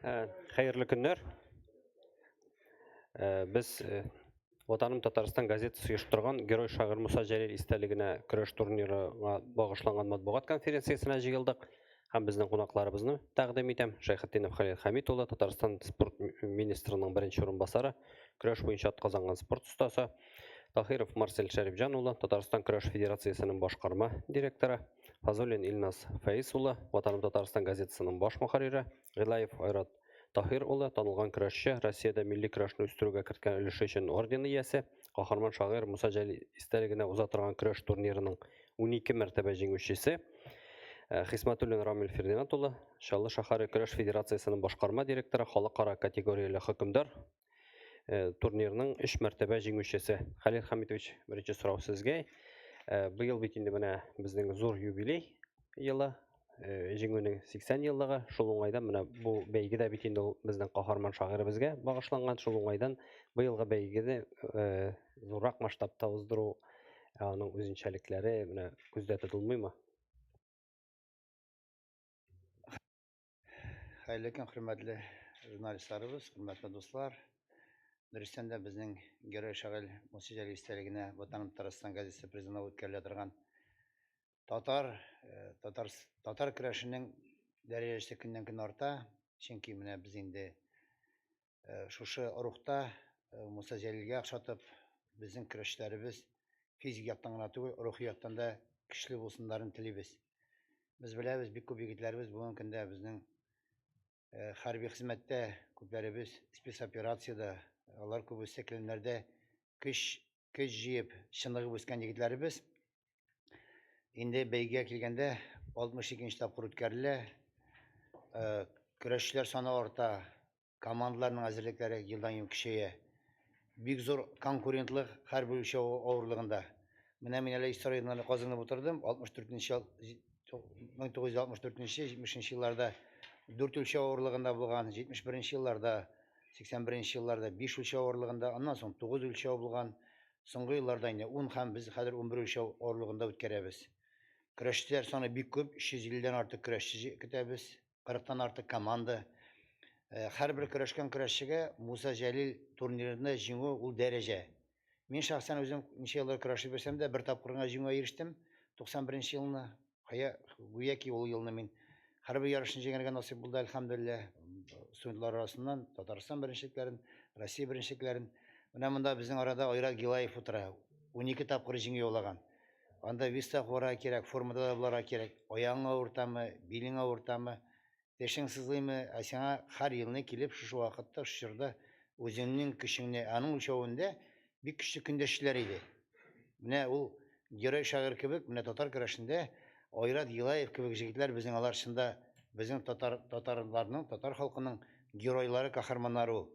Хәерле көннәр. Без Ватаным Татарстан газетасы оештырган Герой шагыйрь Муса Җәлил истәлегенә көрәш турнирына багышланган матбугат конференциясенә җыелдык. Һәм безнең кунакларыбызны тәкъдим итәм. Шәйхетдинов Хәлил Хәмит улы, Татарстан спорт министрының беренче урынбасары, көрәш буенча атказанган спорт остасы. Таһиров Марсель Шәрипҗан улы, Татарстан көрәш федерациясенең башкарма директоры. Фазуллин Илназ Фәиз улы, Ватаным Татарстан газетасының баш мөхәррире. Гыйлаев Айрат Таһир улы, танылган көрәшче, Россиядә милли көрәшне үстерүгә керткән өлеше өчен ордены иясе, каһарман шагыйрь Муса Җәлил истәлегенә уза торган көрәш турнирының 12 мәртәбә җиңүчесе. Хисмәтуллин Рамил Фердинанд улы, Чаллы шәһәре көрәш федерациясенең башкарма директоры, халыкара категорияле хөкемдар, турнирның 3 мәртәбә җиңүчесе. Хәлил Хәмитович, беренче сорау сезгә. Быел бит инде менә безнең зур юбилей елы, Җиңүнең 80 еллыгы. Шул уңайдан менә бу бәйге дә бит инде ул безнең каһарман шагыйребезгә багышланган. Шул уңайдан быелгы бәйгене зуррак масштабта уздыру, аның үзенчәлекләре менә күздә тотылмыймы? Хәерле көн, хөрмәтле журналистларыбыз, хөрмәтле дуслар. Дөрестән дә безнең герой шагыйль Муса Җәлил истәлегенә Ватаным Татарстан газетасы призына үткәрелә торган татар э, татар татар көрәшенең дәрәҗәсе көннән-көн арта. Чөнки менә без инде шушы рухта Муса Җәлилгә охшатып, безнең көрәшчеләребез физик яктан гына түгел, рухи яктан да көчле булсыннарын телибез. Без беләбез, бик күп егетләребез бүгенге көндә безнең хәрби хезмәттә, күпләребез спецоперациядә, алар күбесе келәмнәрдә көч көч җыеп, чыныгып үскән егетләребез. Инде бәйгегә килгәндә, 62 нче тапкыр үткәрелә. Көрәшчеләр саны арта, командаларның әзерлекләре елдан-ел көчәя. Бик зур конкурентлык һәрбер үлчәү авырлыгында. Менә мин әле историядән әле казынып утырдым. 64 нче 1964 нче, 70 нче елларда дүрт үлчәү авырлыгында булган, 71 нче елларда, 81 нче елларда биш үлчәү авырлыгында, аннан соң тугыз үлчәү булган. Соңгы елларда инде 10 һәм без хәзер 11 үлчәү авырлыгында үткәрәбез. Көрәшчеләр саны бик күп, 350 дән артык көрәшче көтәбез, 40-тан артык команда. Э, һәрбер көрәшкән көрәшчегә Муса Җәлил турнирында җиңү ул дәрәҗә. Мин шәхсән үзем ничә еллар көрәшеп йөрсәм дә, бер тапкыр гына җиңүгә ирештем. 91 елны. Хая, гүяки ул елны мин һәрбер ярышны җиңәргә насыйп булды, әлхәмдүлилләһ. Студентлар арасыннан Татарстан беренчелекләрен, Россия беренчелекләрен. Менә монда безнең арада Айрат Гилаев утыра. 12 тапкыр җиңү яулаган. Анда веста куарга кирәк, формада да буларга кирәк. Аягың авыртамы, билең авыртамы, Тешең сызлыймы, ә сиңа һәр елны килеп шушы вакытта, шушы чорда үзеңнең көчеңне, аның үлчәвендә бик көчле көндәшчеләр иде. Менә ул герой шагыйрь кебек, менә татар көрәшендә Айрат Гилаев кебек җегетләр безнең алар чында безнең татар татарларның, татар халкының геройлары, каһарманнары ул.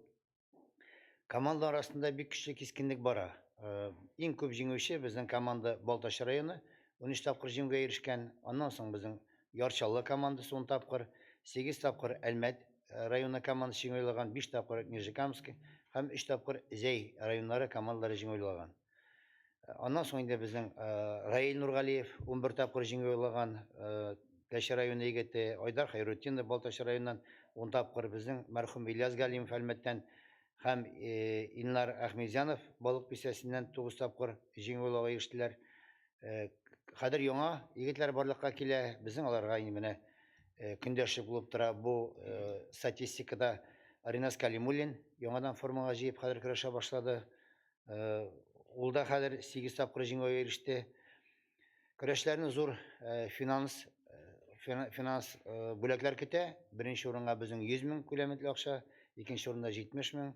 Команда арасында бик көчле кискенлек бара. Э, иң күп җиңүче безнең команда Балтач районы, 13 тапкыр җиңүгә ирешкән. Аннан соң безнең Яр Чаллы командасы 10 тапкыр, 8 тапкыр Әлмәт э, районы командасы җиңү яулаган, 5 тапкыр Нижнекамск һәм 3 тапкыр Зәй районнары командалары җиңү яулаган. Э, аннан соң инде безнең Раил Нургалиев 11 тапкыр җиңү яулаган, Теләче районы егете Айдар Хәйрутдинов Балтач районыннан 10 тапкыр, безнең мәрхүм Ильяс Галимов Әлмәттән һәм Илнар Әхмәтзянов Балык бистәсеннән 9 тапкыр җиңү яулауга ирештеләр. Хәзер яңа егетләр барлыкка килә, безнең аларга инде менә көндәшлек булып тора. Бу статистикада Ринас Калимуллин яңадан формага җыеп хәзер көрәшә башлады. Ул да хәзер 8 тапкыр җиңүгә иреште. Көрәшләрне зур финанс финанс бүләкләр көтә. Беренче урынга безнең 100 мең күләмле акча, икенче урында 70 мең,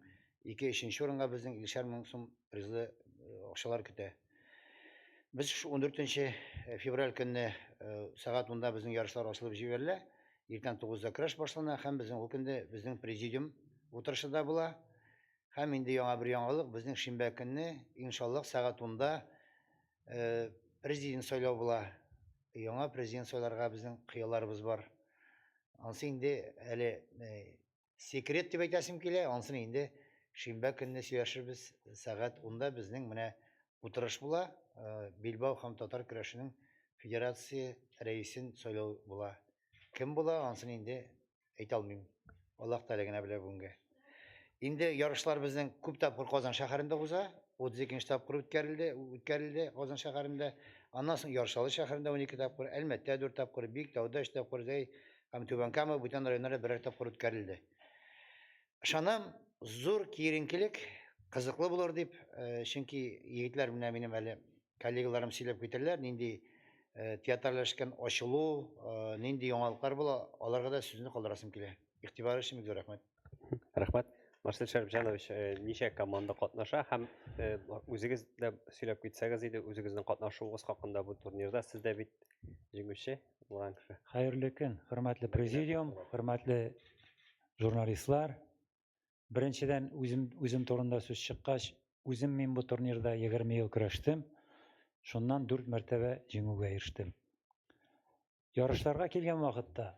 ике, өченче урынга безнең 50 мең сум призлы акчалар көтә. Без 14 февраль көнне сәгать 10-да безнең ярышлар ачылып җибәрелә. Иртән 9-да көрәш башлана һәм безнең ул көндә безнең президиум утырышы да була. Һәм инде яңа бер яңалык, безнең шимбә көнне, иншаллаһ, сәгать 10-да президент сайлау була. Яңа президент сайларга безнең хыялларыбыз бар. Ансы инде әле секрет дип әйтәсем килә, ансын инде шимбә көнне сөйләшербез. Сәгать 10-да безнең менә утырыш була. Билбау һәм татар көрәшенең федерация рәисен сайлау була. Кем була, ансын инде әйтә алмыйм. Аллаһ Тәгалә генә белә бүгенгә. Инде ярышлар безнең күп тапкыр Казан шәһәрендә уза. 32 тапкыр үткәрелде, үткәрелде Казан шәһәрендә. Аннан соң Яр Чаллы шәһәрендә 12 тапкыр, Әлмәттә 4 тапкыр, Биектауда 3 тапкыр, Зәй һәм Түбән Кама бүтән районнарда берәр тапкыр үткәрелде. Ышанам, зур киеренкелек, кызыклы булыр дип, чөнки егетләр менә минем әле коллегаларым сөйләп китәрләр, нинди театрләшкән ачылу, нинди яңалыклар була, аларга да сүзне калдырасым килә. Игътибар өчен бик зур рәхмәт. Рәхмәт. Марсель Шәрипҗанович, ничә команда катнаша һәм үзегез дә сөйләп китсәгез иде, үзегезнең катнашуыгыз хакында бу турнирда. Сез дә бит җиңүче булган кеше. Хәерле көн, хөрмәтле президиум, хөрмәтле журналистлар. Беренчедән, үзем турында сүз чыккач, үзем мин бу турнирда 20 ел көрәштем. Шуннан 4 мәртәбә җиңүгә ирештем. Ярышларга килгән вакытта,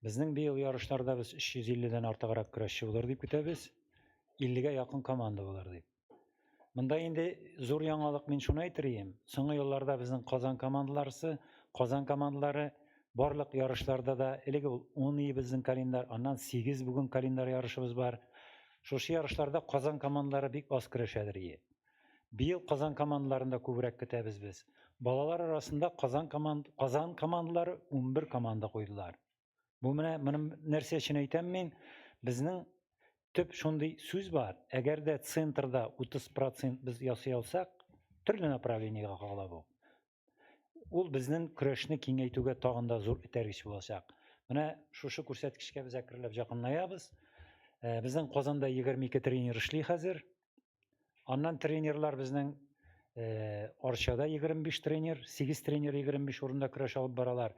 безнең быел ярышларда без 350 дән артыграк көрәшче булыр дип көтәбез. 50гә якын команда булыр дип. Монда инде зур яңалык мин шуны әйтер идем. Соңгы елларда безнең Казан командалары, Казан командалары барлык ярышларда да элек ул 10 ий безнең календарь, аннан 8 бүген календарь ярышыбыз бар. Шушы ярышларда Казан командалары бик аз көрәшәдер ие. Быел Казан командаларында күбрәк көтәбез без. Балалар арасында Казан командалары 11 команда куйдылар. Бу менә моны нәрсә өчен әйтәм мин? Безнең төп шундый сүз бар. Әгәр дә центрда 30% без ясый алсак, төрле направлениегә кагыла бу. Ул безнең көрәшне киңәйтүгә тагын да зур этәргеч булачак. Менә шушы күрсәткечкә без әкренләп якынаябыз. Безнең Казанда 22 тренер эшли хәзер. Аннан тренерлар безнең Арчада 25 тренер, 8 тренер 25 урында көрәш алып баралар.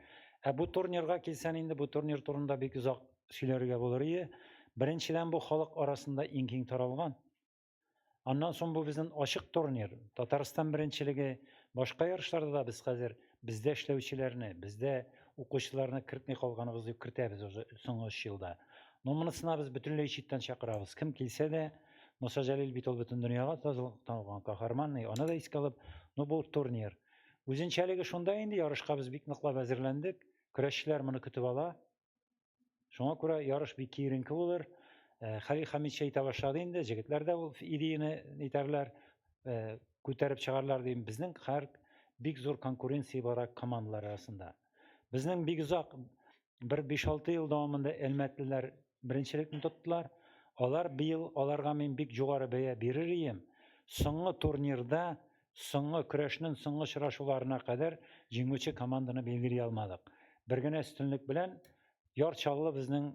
Ә бу турнирга килсән инде, бу турнир турында бик озак сөйләргә булыр иде. Беренчедән, бу халык арасында иң киң таралган. Аннан соң бу безнең ачык турнир. Татарстан беренчелеге, башка ярышларда да без хәзер бездә эшләүчеләрне, бездә укучыларны кертми калганыбыз дип кертәбез уже соңгы 3 елда. Но монысына без бөтенләй читтән чакырабыз. Кем килсә дә, Муса Җәлил бит ул бөтен дөньяга танылган каһарман, аны да искә алып, ну бу турнир. Үзенчәлеге шунда инде, ярышка без бик ныклап әзерләндек. Көрәшчеләр моны көтеп ала. Шуңа күрә ярыш бик киеренке булыр. Хәлил Хәмитович әйтә башлады инде, җегетләр дә ул идеяне итәрләр, күтәреп чыгарлар дим. Безнең һәр бик зур конкуренция бара командалар арасында. Безнең бик озак бер 5-6 ел дәвамында әлмәтлеләр беренчелекне тоттылар. Алар быел, аларга мин бик югары бәя бирер идем. Соңгы турнирда, соңгы көрәшнең соңгы очрашуларына кадәр җиңүче команданы билгели алмадык. Бер генә өстенлек белән Яр Чаллы безнең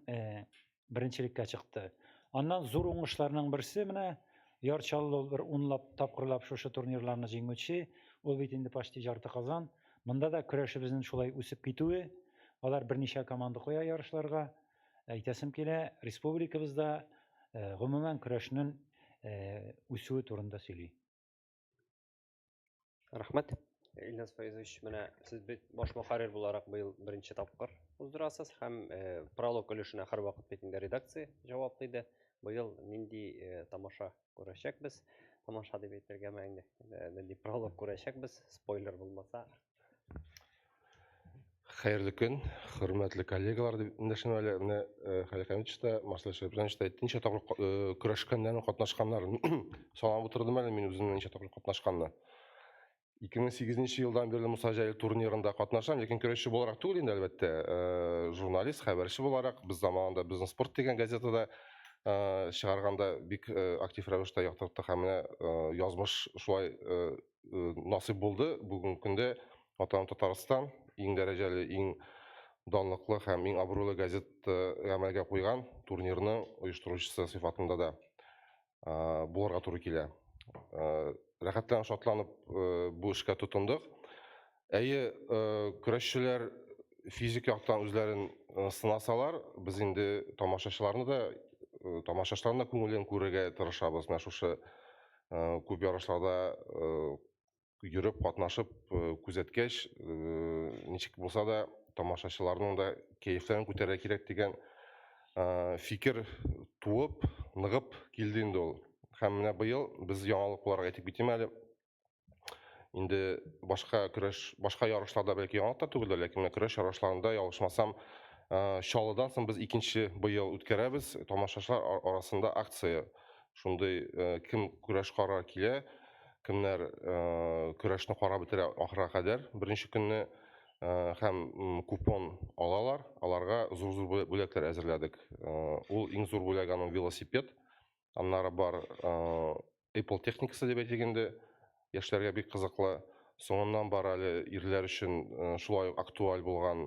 беренчелеккә чыкты. Аннан зур уңышларның берсе менә Яр Чаллы бер унлап тапкырлап шушы турнирларны җиңүче, ул бит инде почти ярты Казан. Монда да көрәшебезнең шулай үсеп китүе, алар берничә команда куя ярышларга. Әйтәсем килә, республикабызда гомумән көрәшнең үсүе турында сөйли. Рәхмәт. Илназ Фаизович, менә сез бит баш мөхәррир буларак быел беренче тапкыр уздырасыз һәм пролог өлешенә һәрвакыт бит инде редакция җаваплы иде. Быел нинди тамаша күрәчәкбез? Тамаша дип әйтергәме инде? Нинди пролог күрәчәкбез? Спойлер булмаса. Хәерле көн, хөрмәтле коллегалар дип эндәшәм әле. Менә Хәлил Хәмитович та, Марсель Шәрипҗанович та әйтте, ничә тапкыр көрәшкәннәрен, катнашканнарын санап утырдым әле мин үземнең ничә тапкыр катнашканны. 2008 елдан бирле Муса Җәлил турнирында катнашам, ләкин көрәшче буларак түгел инде, әлбәттә, журналист, хәбәрче буларак. Без заманында Безнең спорт дигән газетада чыгарганда бик актив рәвештә яктырттык һәм менә язмыш шулай насыйп булды. Бүгенге көндә Ватаным Татарстан иң дәрәҗәле, иң данлыклы һәм иң абруйлы газет гамәлгә куйган турнирның оештыручысы сыйфатында да булырга туры килә. Рәхәтләнеп, шатланып бу эшкә тотындык. Әйе, көрәшчеләр физик яктан үзләрен сынасалар, без инде тамашачыларны да, тамашачыларның да күңелен күрергә тырышабыз. Менә шушы күп ярышларда йөреп, катнашып, күзәткәч, ничек булса да тамашачыларның да кәефләрен күтәрергә кирәк дигән фикер туып, ныгып килде инде ул. Һәм менә быел без яңалык буларак әйтеп китим әле. Инде башка көрәш, башка ярышларда бәлки яңалык та түгелдер, ләкин менә көрәш ярышларында ялгышмасам, Чаллыдан соң без икенче быел үткәрәбез. Тамашачылар арасында акция. Шундый кем көрәш карар килә, кемнәр көрәшне карап бетерә ахырга кадәр беренче көнне һәм купон алалар. Аларга зур-зур бүләкләр әзерләдек. Ул иң зур бүләк аның велосипед. Аннары бар Apple техникасы дип әйтик инде, яшьләргә бик кызыклы. Соңыннан бар әле ирләр өчен шулай ук актуаль булган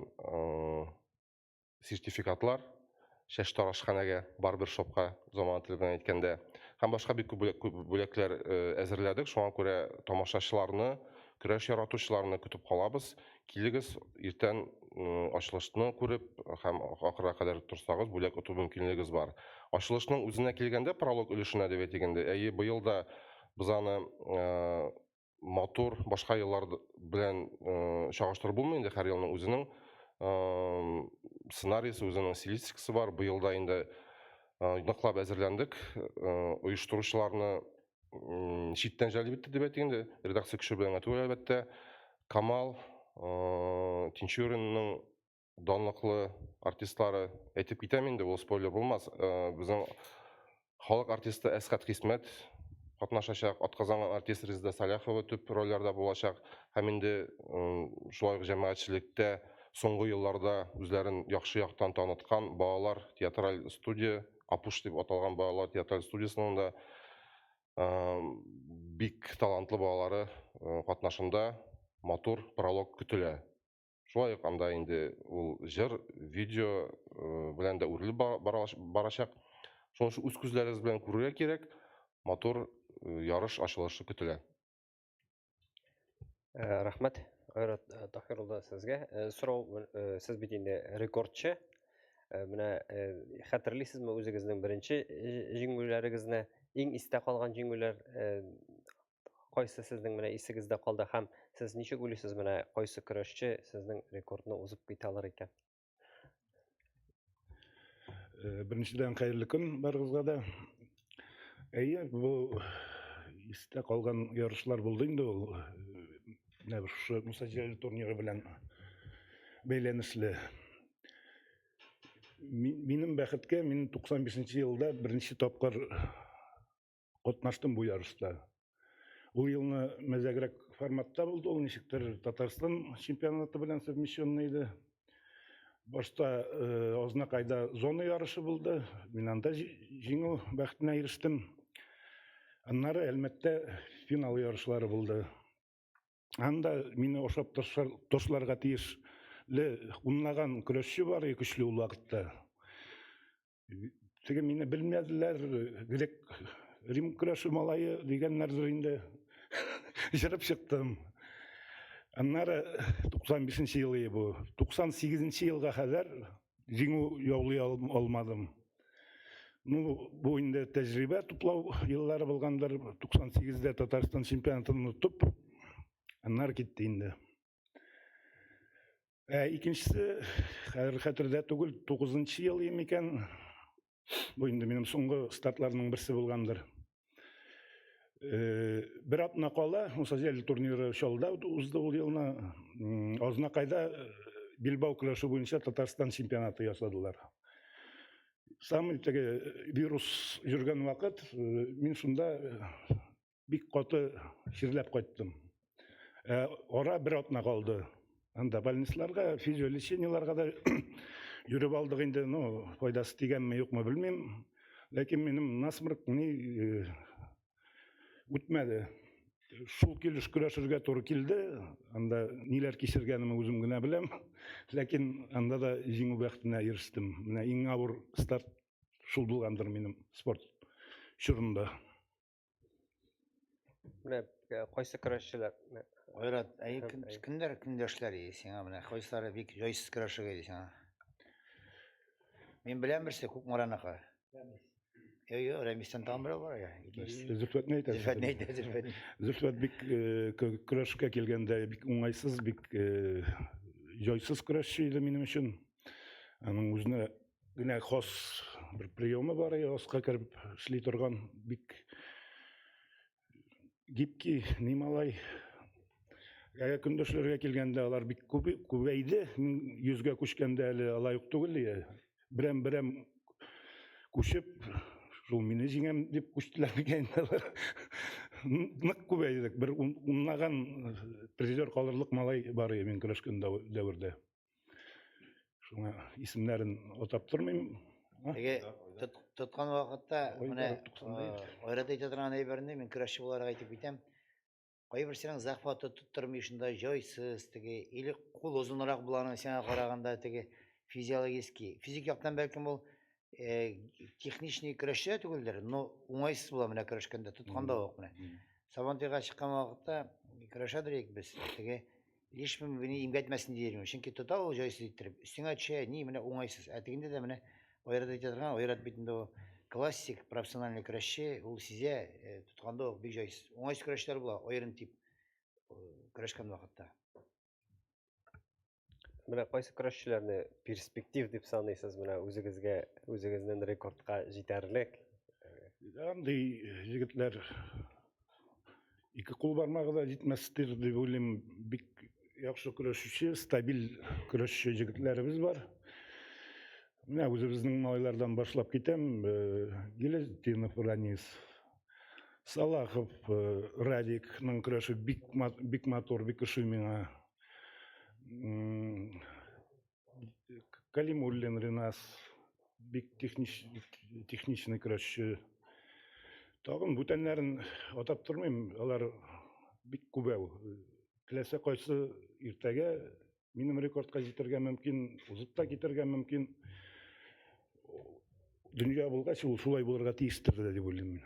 сертификатлар, чәч тарашханәгә, барбершопка, замана теле белән әйткәндә. Һәм башка бик күп бүләкләр әзерләдек. Шуңа күрә тамашачыларны, көрәш яратучыларны көтеп калабыз. Килегез, иртән ачылышны күреп һәм ахырга кадәр торсагыз, бүләк оту мөмкинлегегез бар. Ачылышның үзенә килгәндә, пролог өлешенә дип әйтик инде, әйе, быел да без аны матур, башка еллар белән чагыштырып булмый инде, һәр елның үзенең сценарийсы, үзенең стилистикасы бар. Быел да инде ныклап әзерләндек. Оештыручыларны читтән җәлеп итте дип әйтик инде, редакция көче белән генә түгел, әлбәттә. Камал, Тинчуринның данлыклы артистлары, әйтеп китәм инде, ул спойлер булмас. Безнең халык артисты Әсхәт Хисмәт катнашачак, атказанган артист Резеда Саляхова төп рольләрдә булачак. Һәм инде шулай ук җәмәгатьчелектә соңгы елларда үзләрен яхшы яктан таныткан балалар театраль студия, Апуш дип аталган балалар театраль студиясенең дә бик талантлы балалары катнашында матур пролог көтелә. Шулай ук анда инде ул җыр, видео белән дә үрелеп барачак. Шуның өчен үз күзләрегез белән күрергә кирәк. Матур ярыш ачылышы көтелә. Рәхмәт, Айрат Таһир улы, сезгә. Сорау, сез бит инде рекордчы. Менә хәтерлисезме үзегезнең беренче җиңүләрегезне, иң истә калган җиңүләр кайсы сезнең менә исегездә калды һәм сез ничек уйлыйсыз, менә кайсы көрәшче сезнең рекордны узып китә алыр икән? Беренчедән, хәерле көн барыгызга да. Әйе, бу истә калган ярышлар булды инде ул. Менә шушы Муса Җәлил турниры белән бәйләнешле. Минем бәхеткә, мин 95 елда беренче тапкыр катнаштым бу ярышта. Ул елны мәзәгрәк форматта булды, ул ничектер Татарстан чемпионаты белән совмещенный иде. Башта Азнакайда зона ярышы булды, мин анда җиңү бәхетенә ирештем. Аннары Әлмәттә финал ярышлары булды. Анда мине ошап ташларга тиешле унлаган көрәшче бар иде көчле ул вакытта. Теге мине белмәделәр, грек рим көрәше малае дигәннәрдер инде. Җырып чыктым. Аннары 95 ел иде бу. 98 елга кадәр җиңү яулый алмадым. Ну, бу инде тәҗрибә туплау еллары булгандыр. 98-дә Татарстан чемпионатын отып, аннары китте инде. Ә икенчесе, хәзер хәтердә түгел, 9 ел микән? Бу инде минем соңгы стартларның берсе булгандыр. Бер атна кала Муса Җәлил турниры Чаллыда узды ул елны. Азнакайда билбау көрәше буенча Татарстан чемпионаты ясадылар. Самый теге вирус йөргән вакыт, мин шунда бик каты чирләп кайттым. Ара бер атна калды. Анда больницаларга, физиолечениеларга да йөреп алдык инде, ну, файдасы тигәнме, юкмы белмим. Ләкин минем насморк ни үтмәде. Шул килеш көрәшергә туры килде. Анда ниләр кичергәнемне үзем генә беләм. Ләкин анда да җиңү бәхетенә ирештем. Менә иң авыр старт шул булгандыр минем спорт чорында. Менә кайсы көрәшчеләр? Айрат, әй кемнәр көндәшләр иде сиңа менә? Кайсылары бик җайсыз көрәшергә иде сиңа? Мин беләм берсе Кукмараныкы. Рәмис. Юк, юк, Рәмистән тагын берәү бар я. Зөлфәтне әйтәсез. Зөлфәтне әйтә, Зөлфәт. Зөлфәт бик көрәшкә килгәндә бик уңайсыз, бик җайсыз көрәшче иде минем өчен. Аның үзенә генә хас бер приемы бар, аска кереп эшли торган бик гибкий ни малай. Әгәр көндәшләргә килгәндә, алар бик күп күбәйде. Мин йөзгә күчкәндә әле алай ук түгел иде. Берәм-берәм күчеп, шул мине җиңәм дип күчтеләр микән инде алар. Нык күбәйдек. Бер унлаган призер калырлык малай бар иде мин көрәшкән дәвердә. Шуңа исемнәрен атап тормыйм. Теге тоткан вакытта менә Айрат әйтә торган әйберне мин көрәшче буларак әйтеп китәм. Кайберсенең захваты тоттырмый, шунда җайсыз, теге, или кул озынрак була аның сиңа караганда, теге физиологический. Физик яктан бәлкем ул техничный көрәшче дә түгелдер, но уңайсыз була менә көрәшкәндә, тотканда ук менә. Сабантуйга чыккан вакытта көрәшәдер идек без, теге лишь бы мине имгәтмәсен дидер, чөнки тота ул җайсыз иттереп, өстеңә төшә, ни, менә уңайсыз. Ә тегендә дә менә Айрат әйтә торган, Айрат бит инде ул классик профессиональный көрәшче, ул сизә, тотканда ук бик җайсыз. Уңайсыз көрәшләр була, аерым тип көрәшкән вакытта. Менә кайсы көрәшчеләрне перспектив дип саныйсыз, менә үзегезгә, үзегезнең рекордка җитәрлек? Андый егетләр ике кул бармагы да җитмәстер дип уйлыйм. Бик яхшы көрәшүче, стабиль көрәшче егетләребез бар. Менә үзебезнең малайлардан башлап китәм. Гилетдинов Ранис, Салахов Радикның көрәше бик бик матур, бик ошый миңа. Калимуллин Ринас бик техничный көрәшче. Тагын бүтәннәрен атап тормыйм, алар бик күбәү. Теләсә кайсы иртәгә минем рекордка җитәргә мөмкин, узып та китәргә мөмкин. Дөнья булгач, ул шулай булырга тиештер дә дип уйлыйм мин.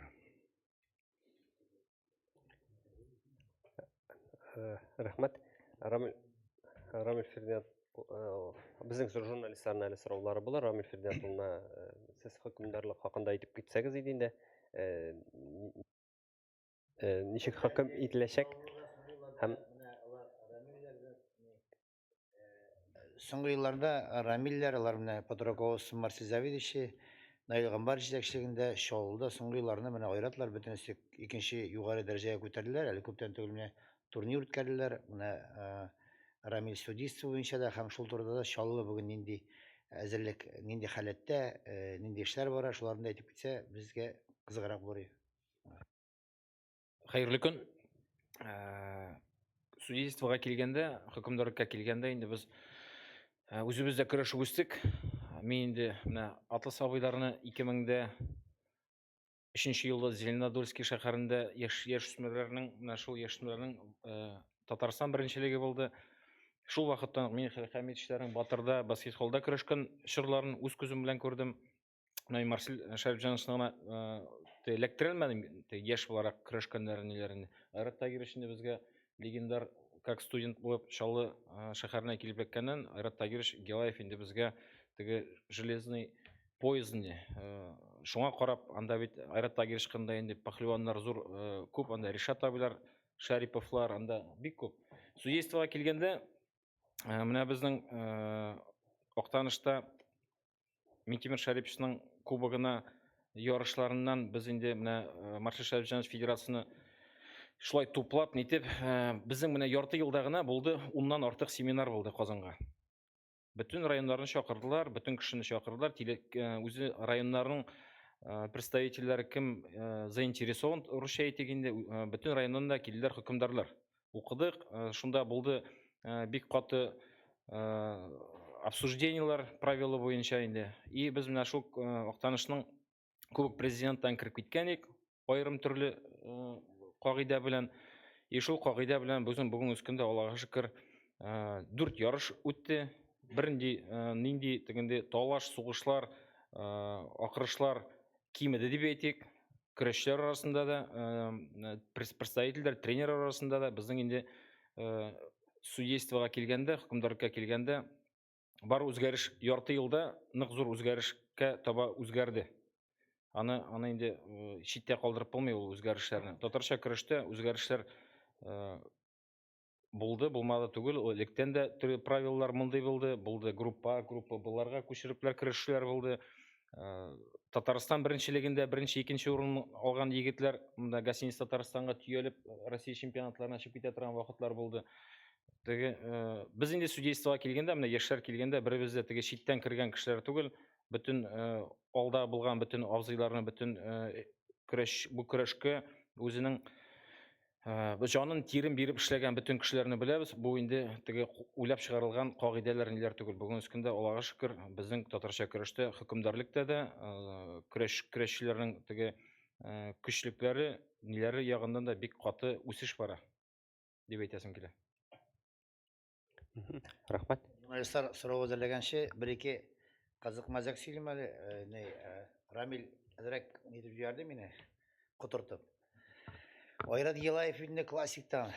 Рәхмәт. Рамил, Рамил Фердинанд, безнең журналистларның әле сораулары булыр. Рамил Фердинанд улына сез хөкемдарлык хакында әйтеп китсәгез иде инде. Ничек хөкем ителәчәк һәм Соңгы елларда Рамилләр, алар менә под руководством Марсель Завидовича, Наил Гамбар җитәкчелегендә Чаллыда соңгы елларны менә Айратлар бөтенесе икенче югары дәрәҗәгә күтәрделәр. Әле күптән түгел менә турнир үткәрделәр. Менә Рамиль судейство буенча да һәм шул турыда да Чаллы бүген нинди әзерлек, нинди халәттә, нинди эшләр бара, шуларны да әйтеп китсә, безгә кызыграк булыр иде. Хәерле көн. Судействога килгәндә, хөкемдарлыкка килгәндә инде без үзебез дә көрәшеп үстек. Мин инде менә Атлас абыйларны 2003 елда Зеленодольский шәһәрендә яшь яшүсмерләрнең, менә шул яшүсмерләрнең Татарстан беренчелеге булды. Шул вакыттан ук мин Хәмитовичларның Батырда, баскетболда көрәшкән чорларын үз күзем белән күрдем. Менә Марсель Шәрипҗановичны гына эләктерәлмәдем, яшь буларак көрәшкәннәрен, ниләрен. Айрат Тагирович инде безгә легендар, как студент булып Чаллы шәһәренә килеп эләккәннән, Айрат Тагирович Гилаев инде безгә теге железный поезд инде. Шуңа карап, анда бит Айрат Тагирович кында инде пахлеваннар зур күп, анда Ришат абыйлар, Шариповлар, анда бик күп. Судействога килгәндә, менә безнең Актанышта Минтимер Шәриповичның кубогына ярышларыннан без инде менә Марсель Шәрипҗанович федерацияне шулай туплап, нитеп, безнең менә ярты елда гына булды, уннан артык семинар булды Казанга. Бөтен районнарны чакырдылар, бөтен кешене чакырдылар, үзе районнарның представительләре кем заинтересован, русча әйтик инде, бөтен районнан да килделәр хөкемдарлар. Укыдык, шунда булды бик каты обсуждениелар правила буенча инде. И без менә шул Актанышның кубок президенттан кереп киткән идек, аерым төрле кагыйдә белән. И шул кагыйдә белән безнең бүгенге көндә, Аллага шөкер, дүрт ярыш үтте. Бернинди нинди тегенде талаш, сугышлар, акырышлар кимеде дип әйтик. Көрәшчеләр арасында да, представительләр, тренерлар арасында да безнең инде судействога килгәндә, хөкемдарлыкка килгәндә бар үзгәреш ярты елда нык зур үзгәрешкә таба үзгәрде. Аны инде читтә калдырып булмый ул үзгәрешләрне. Татарча көрәштә үзгәрешләр булды, булмады түгел. Ул электән дә төрле правилалар мондый булды. Булды группа А, группа Б-ларга күчерепләр көрәшчеләр булды. Татарстан беренчелегендә беренче, икенче урын алган егетләр монда гостиница Татарстанга төялеп Россия чемпионатларына чыгып китә торган вакытлар булды. Теге э, без инде судействога килгәндә, менә яшьләр килгәндә, беребез дә теге читтән кергән кешеләр түгел, бөтен э, алда булган бөтен абзыйларны, бөтен э, көрәш бу көрәшкә үзенең җанын, тирен биреп эшләгән бөтен кешеләрне беләбез. Бу инде теге уйлап чыгарылган кагыйдәләр ниләр түгел. Бүгенге көндә Аллага шөкер, безнең татарча көрәштә хөкемдарлектә дә көрәш көрәшчеләрнең теге көчлекләре, ниләре ягыннан да бик каты үсеш бара дип әйтәсем килә. Рәхмәт. Журналистлар сорау әзерләгәнче бер-ике кызык мәзәк сөйлим әле. Э, э, Рамил әзрәк нитеп җибәрде мине, котыртып. Айрат Гилаев инде классиктан.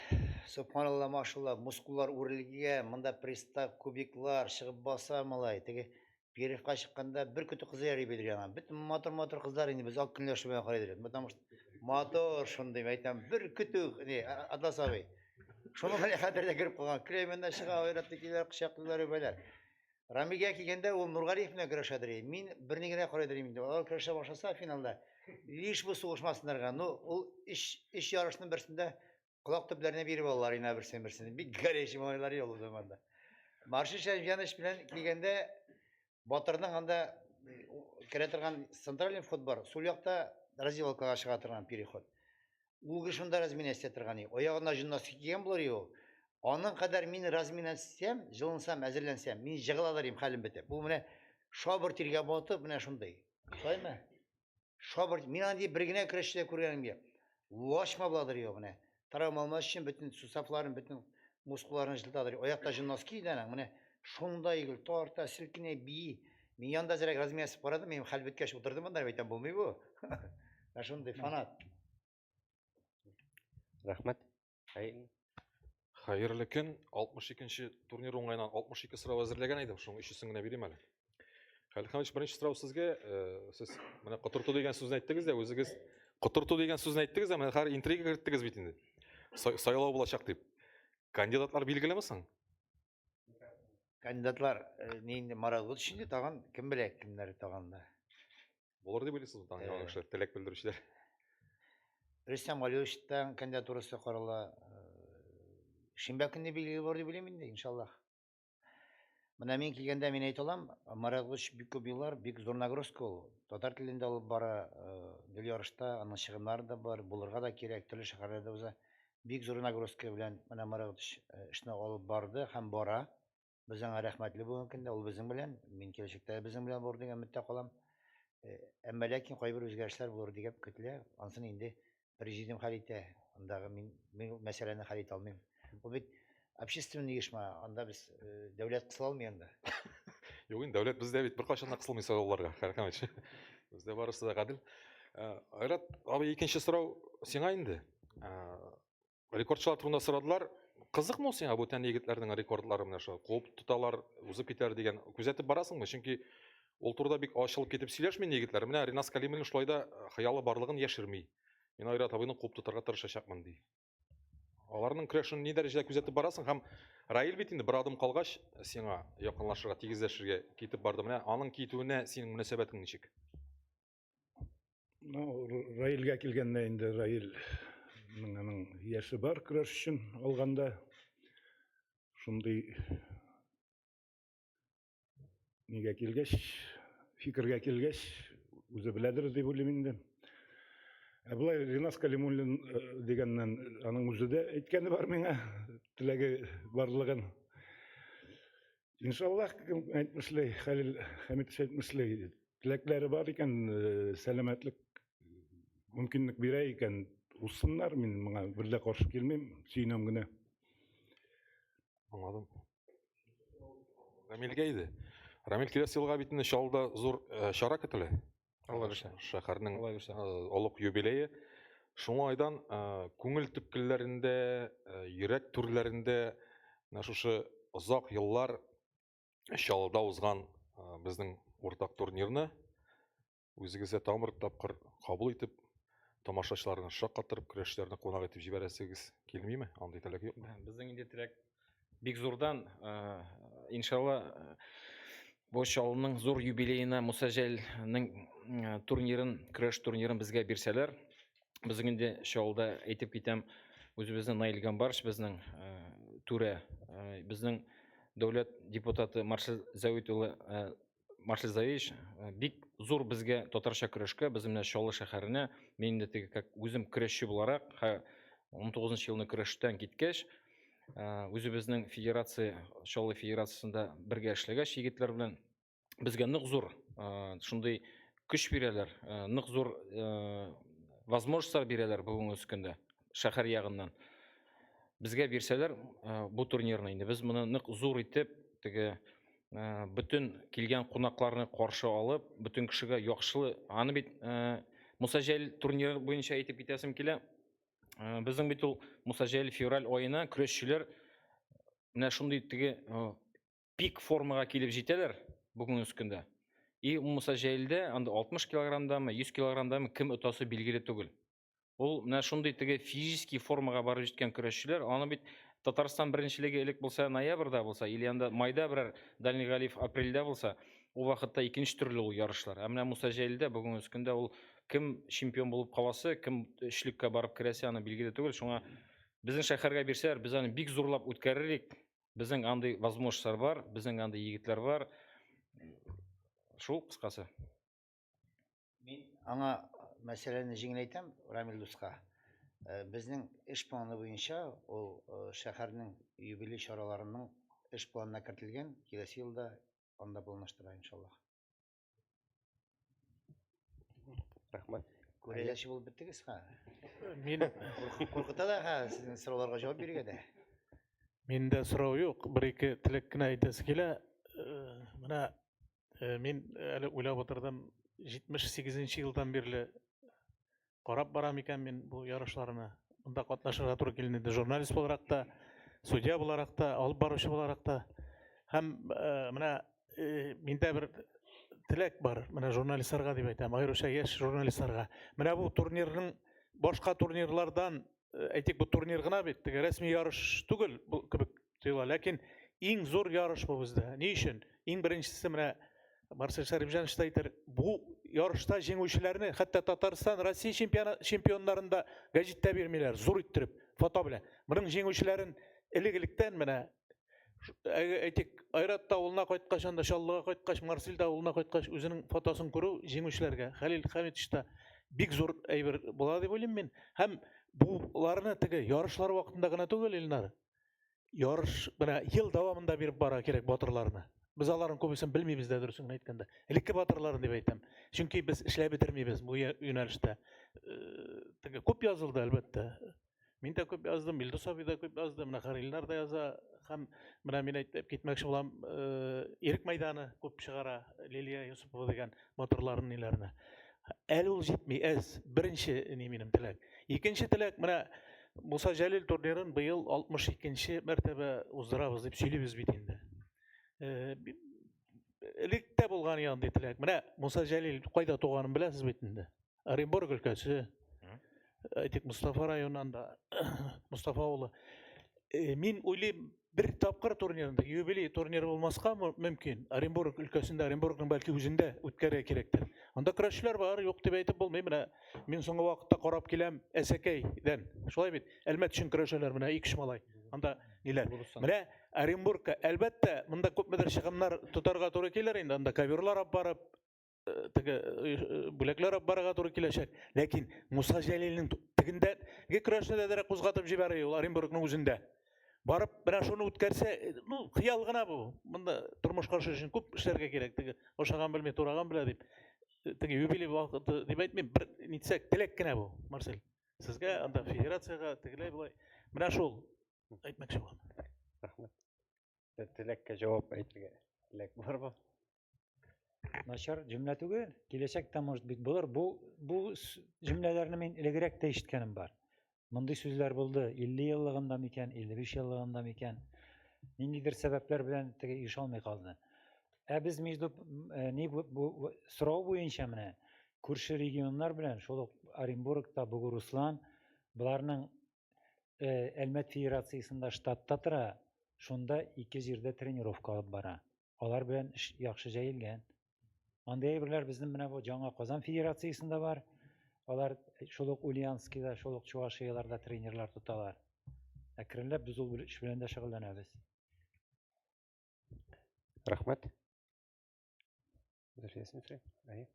Субханалла, машалла, мускуллар үрелгән, монда пристав, кубиклар чыгып баса малай. Теге Перевка чыкканда бер көтү кызы йөри бит яңа. Бөтен матур-матур кызлар инде без ак көнләшеп белән карый идек. Потому что матур шундый, әйтәм, бер көтү, не, Атлас абый. Шуның белән хәтердә кереп калган. Кременнән чыга, Айрат киләр, кочаклыйлар, үбәләр. Рамилгә килгәндә ул Нургалиев белән көрәшәдер. Мин берни генә карыйдыр инде. Алар көрәшә башласа финалда, лишь бы сугышмасыннар гына. Ну, ул өч, өч ярышның берсендә колак төпләренә биреп алалар инде берсен берсен. Бик горячий малайлар ул заманда. Маршал Шәмҗанович белән килгәндә Батырның анда керә торган центральный вход бар. Сул якта раздевалкага чыга торган переход. Ул шунда размина эшләтә торган. Аягына җимнастика кигән булыр ул. Аның кадәр мин размина эшләсәм, җылынсам, әзерләнсәм, мин җыгыла идем хәлем бетеп. Бу менә шабыр тиргә батып, менә шундый. Шулаймы? Шабыр, мин андый бер генә көрәшче дә күргәнем юк. Лачма буладыр юк менә. Травма алмас өчен бөтен суставларын, бөтен мускулларын җылытадыр. Аякта җимнастика иде аның. Менә шундай гел тарта, селкенә, бии. Мин янда әзрәк размина ясап карадым, минем хәл беткәч утырдым монда, әйтәм, булмый бу. Менә шундый фанат. Рәхмәт. Хәерле көн. 62 турнир уңаеннан 62 сорау әзерләгән идем, шуның өчесен генә бирим әле. Хәлил Хәмитович, беренче сорау сезгә. Э, сез менә котырту дигән сүзне әйттегез дә, үзегез котырту дигән сүзне әйттегез дә, менә хәзер интрига керттегез бит инде. Сайлау булачак дип. Кандидатлар билгелеме соң? Кандидатлар э, ни инде Марат Гутш инде тагын кем белә кемнәр тагын да. Булыр дип уйлыйсызмы тагын яңа э. кешеләр, теләк белдерүчеләр? Рөстәм Галиевичтан кандидатурасы карала. Шимбә көнне билгеле булыр дип уйлыйм инде, иншаллаһ. Менә мин килгәндә мин әйтә алам, Марат Гутш бик күп еллар, бик зур нагрузка ул. Татар телендә алып бара, гел ярышта, аның чыгымнары да бар, булырга да кирәк, төрле шәһәрләрдә уза. Бик зур нагрузка белән менә Марат эшне алып барды һәм бара. Без аңа рәхмәтле бүгенге көндә, ул безнең белән, мин киләчәктә дә безнең белән булыр дигән өметтә калам. Әмма ләкин кайбер үзгәрешләр булыр дигән көтелә. Ансын инде президиум хәл итә. Андагы мин, мин ул мәсьәләне хәл итә алмыйм. Ул бит общественный оешма, анда без дәүләт кысыла алмый анда. Юк инде, дәүләт бездә бит беркайчан да кысылмый сайлауларга, Хәлхәмович. Бездә барысы да гадел. Айрат абый, икенче сорау сиңа инде. Рекордчылар турында сорадылар. Кызыкмы ул сиңа бүтән егетләрнең рекордлары менә шул куып тоталар, узып китәләр дигән күзәтеп барасыңмы? Чөнки ул турыда бик ачылып китеп сөйләшми егетләр. Менә Ринас Калимуллин шулай да хыялы барлыгын яшерми. Мин Айрат абыйны куып тотарга тырышачакмын ди. Аларның көрәшен ни дәрәҗәдә күзәтеп барасың һәм Раил бит инде бер адым калгач сиңа якынлашырга, тигезләшергә китеп барды. Менә аның китүенә синең мөнәсәбәтең ничек? Ну, Раилгә килгәндә инде Раилнең аның яше бар көрәш өчен алганда. Шундый нигә килгәч, фикергә килгәч, үзе беләдер дип уйлыйм инде. Ә болай Ринас Калимуллин э, дигәннән аның үзе дә әйткәне бар миңа, теләге барлыгын. Иншаллаһ, кем әйтмешли, Хәлил Хәмитович әйтмешли, теләкләре бар икән, э, сәламәтлек мөмкинлек бирә икән, узсыннар, мин моңа бер дә каршы килмим, сөенәм генә. Аңладым. Рамилгә иде. Рамил, киләсе елга бит инде Чаллыда зур э, чара көтелә. Алла бирсә. Шәһәрнең олуг юбилее. Шуңа айдан күңел төпкелләрендә, йөрәк түрләрендә менә шушы озак еллар Чаллыда узган безнең уртак турнирны үзегездә тагын бер тапкыр кабул итеп, тамашачыларны шаккатырып, көрәшчеләрне кунак итеп җибәрәсегез килмиме? Андый теләк юкмы? Безнең инде теләк бик зурдан, иншалла, бу Чаллының зур юбилеена Муса Җәлилнең турнирын, көрәш турнирын безгә бирсәләр, безнең инде Чаллыда әйтеп китәм, үзебезнең Наил Гамбарыч безнең түрә. Безнең дәүләт депутаты Марсель Зәвит улы Марсель Завеевич бик зур безгә татарча көрәшкә, безнең менә Чаллы шәһәренә, мин инде теге как үзем көрәшче буларак, 19 елны көрәштән киткәч, үзебезнең федерация, Чаллы федерациясендә бергә эшләгәч егетләр белән безгә нык зур шундый көч бирәләр, нык зур возможностьлар бирәләр бүгенге көндә шәһәр ягыннан. Безгә бирсәләр бу турнирны инде без моны нык зур итеп теге бөтен килгән кунакларны каршы алып, бөтен кешегә яхшы, аны бит Муса Җәлил турниры буенча әйтеп китәсем килә. Безнең бит ул Муса Җәлил февраль аена көрәшчеләр менә шундый теге пик формага килеп җитәләр бүгенге көндә. И Муса Җәлилдә анда 60 килограммдамы, 100 килограммдамы кем отасы билгеле түгел. Ул менә шундый теге физический формага барып җиткән көрәшчеләр, аны бит Татарстан беренчелеге элек булса ноябрьдә булса, или анда майда берәр Дальний Галиев апрельдә булса, ул вакытта икенче төрле ул ярышлар. Ә менә Муса Җәлилдә бүгенге көндә ул кем чемпион булып каласы, кем өчлеккә барып керәсе аны билгеле түгел. Шуңа безнең шәһәргә бирсәләр, без аны бик зурлап үткәрер идек. Безнең андый возможностьлар бар, безнең андый егетләр бар. Шул кыскасы. Мин аңа мәсьәләне җиңеләйтәм, Рамил дуска. Безнең эш планы буенча ул шәһәрнең юбилей чараларының эш планына кертелгән, киләсе елда анда планлаштыра, иншаллаһ. Рәхмәт. Күрәзәче булып беттегез ха. Мин куркыта да ха сезнең сорауларга җавап бирергә дә. Миндә сорау юк, бер-ике теләк кенә әйтәсе килә. Менә мин әле уйлап утырдым, 78 елдан бирле карап барам икән мин бу ярышларны. Монда катнашырга туры килде инде журналист буларак та, судья буларак та, алып баручы буларак та. Һәм менә миндә бер теләк бар, менә журналистларга дип әйтәм, аеруча яшь журналистларга. Менә бу турнирның башка турнирлардан, әйтик, бу турнир гына бит, теге рәсми ярыш түгел бу кебек тоела, ләкин иң зур ярыш бу бездә. Ни өчен? Иң беренчесе менә Марсель Шәрипҗанович та әйтер, бу ярышта җиңүчеләрне хәтта Татарстан, Россия чемпионнарын да гәҗиттә бирмиләр, зур иттереп, фото белән. Моның җиңүчеләрен элек-электән менә әйтик, Айрат та авылына кайткач, анда Чаллыга кайткач, Марсель дә авылына кайткач, үзенең фотосын күрү җиңүчеләргә, Хәлил Хәмитович та бик зур әйбер була дип уйлыйм мин. Һәм буларны теге ярышлар вакытында гына түгел, Илнар, ярыш менә ел дәвамында биреп бара кирәк батырларны. Без аларның күбесен белмибез дә, дөресен генә әйткәндә. Элекке батырларын дип әйтәм. Чөнки без эшләп бетермибез бу юнәлештә. Теге күп язылды, әлбәттә. Мин дә күп яздым, Илдус абый да күп язды, менә Харилнар да яза. Һәм менә мин әйтеп китмәкче булам, Ирек мәйданы күп чыгара Лилия Юсупова дигән батырларын ниләрне. Әле ул җитми, әз. Беренче ни минем теләк. Икенче теләк, менә Муса Җәлил турнирын быел 62 мәртәбә уздырабыз дип сөйлибез бит инде. Элек тә булган андый теләк. Менә Муса Җәлил кайда туганын беләсез бит инде. Оренбург өлкәсе. Әйтик, Мостафа районыннан да, Мостафа авылы. Мин уйлыйм, бер тапкыр турнирында, юбилей турниры булмаска мөмкин. Оренбург өлкәсендә, Оренбургның бәлки үзендә үткәрергә кирәктер. Анда көрәшчеләр бар, юк дип әйтеп булмый. Менә мин соңгы вакытта карап киләм Әсәкәйдән. Шулай бит? Әлмәт өчен көрәшәләр менә ике малай. Анда ниләр? Менә Оренбургка, әлбәттә, монда күпмедер чыгымнар тотарга туры килер инде. Анда коверлар алып барып, теге бүләкләр алып барырга туры киләчәк. Ләкин Муса Җәлилнең тегендә көрәшне дә дәрә кузгатып җибәрә ул Оренбургның үзендә. Барып менә шуны үткәрсә, ну, хыял гына бу. Монда тормышка ашыр өчен күп эшләргә кирәк. Теге ашаган белми, тураган белә дип. Теге юбилей вакыты дип әйтмим, бер нитсәк, теләк кенә бу, Марсель. Сезгә анда федерациягә тегеләй болай. Менә шул әйтмәкче булам. Рәхмәт. Теләккә җавап әйтергә теләк бармы? Начар җөмлә түгел, киләчәктә может быть булыр. Бу җөмләләрне мин элегрәк тә ишеткәнем бар. Мондый сүзләр булды 50 еллыгында микән, 55 еллыгында микән. Ниндидер сәбәпләр белән теге ирешә алмый калды. Ә без между ни бу сорау буенча менә күрше регионнар белән, шул ук Оренбургта, Бугуруслан, боларның Әлмәт федерациясендә штатта тора, шунда ике җирдә тренировка алып бара. Алар белән эш яхшы җәелгән. Андый әйберләр безнең менә бу Яңа Казан федерациясендә бар. Алар шул ук Ульяновскида, шул ук Чувашияләрдә тренерлар тоталар. Әкренләп без ул эш белән дә шөгыльләнәбез. Рәхмәт. Зөлфия Синсри. Әйе.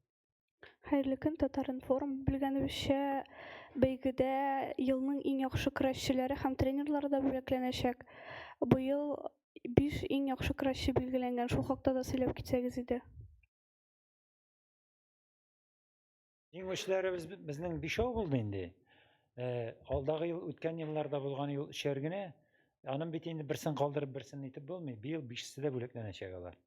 Хәерле көн, Татар-информ. Белгәнебезчә, бәйгедә елның иң яхшы көрәшчеләре һәм тренерлары да бүләкләнәчәк. Быел 5 иң яхшы көрәшче билгеләнгән. Шул хакта да сөйләп китсәгез иде. Җиңүчеләребез безнең бишәү булды инде. Э, алдагы ел, үткән елларда булган ел өчәр генә. Аның бит инде берсен калдырып, берсен итеп булмый. Быел бишесе дә бүләкләнәчәк алар.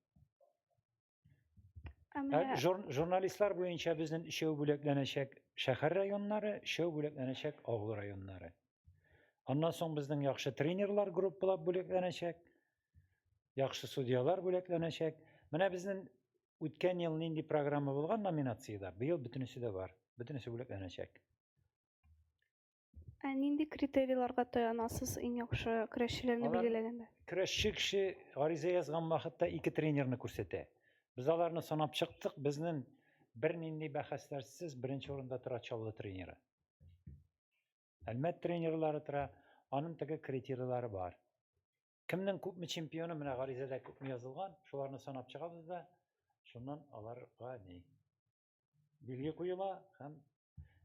Ә Ә менә журналистлар буенча безнең өчәү бүләкләнәчәк шәһәр районнары, өчәү бүләкләнәчәк авыл районнары. Аннан соң безнең яхшы тренерлар группалап бүләкләнәчәк, яхшы судьялар бүләкләнәчәк. Менә безнең үткән ел нинди программа булган номинациядә, быел бөтенесе дә бар, бөтенесе бүләкләнәчәк. Ә нинди критерийларга таянасыз иң яхшы көрәшчеләрне Алар билгеләгәндә? Көрәшче кеше гариза язган вакытта ике тренерны күрсәтә. Без аларны санап чыктык, безнең бернинди бәхәсләрсез беренче урында тора Чаллы тренеры. Әлмәт тренерлары тора, аның теге критерийлары бар. Кемнең күпме чемпионы, менә гаризада күпме язылган, шуларны санап чыгабыз да, шуннан аларга ни билге куела һәм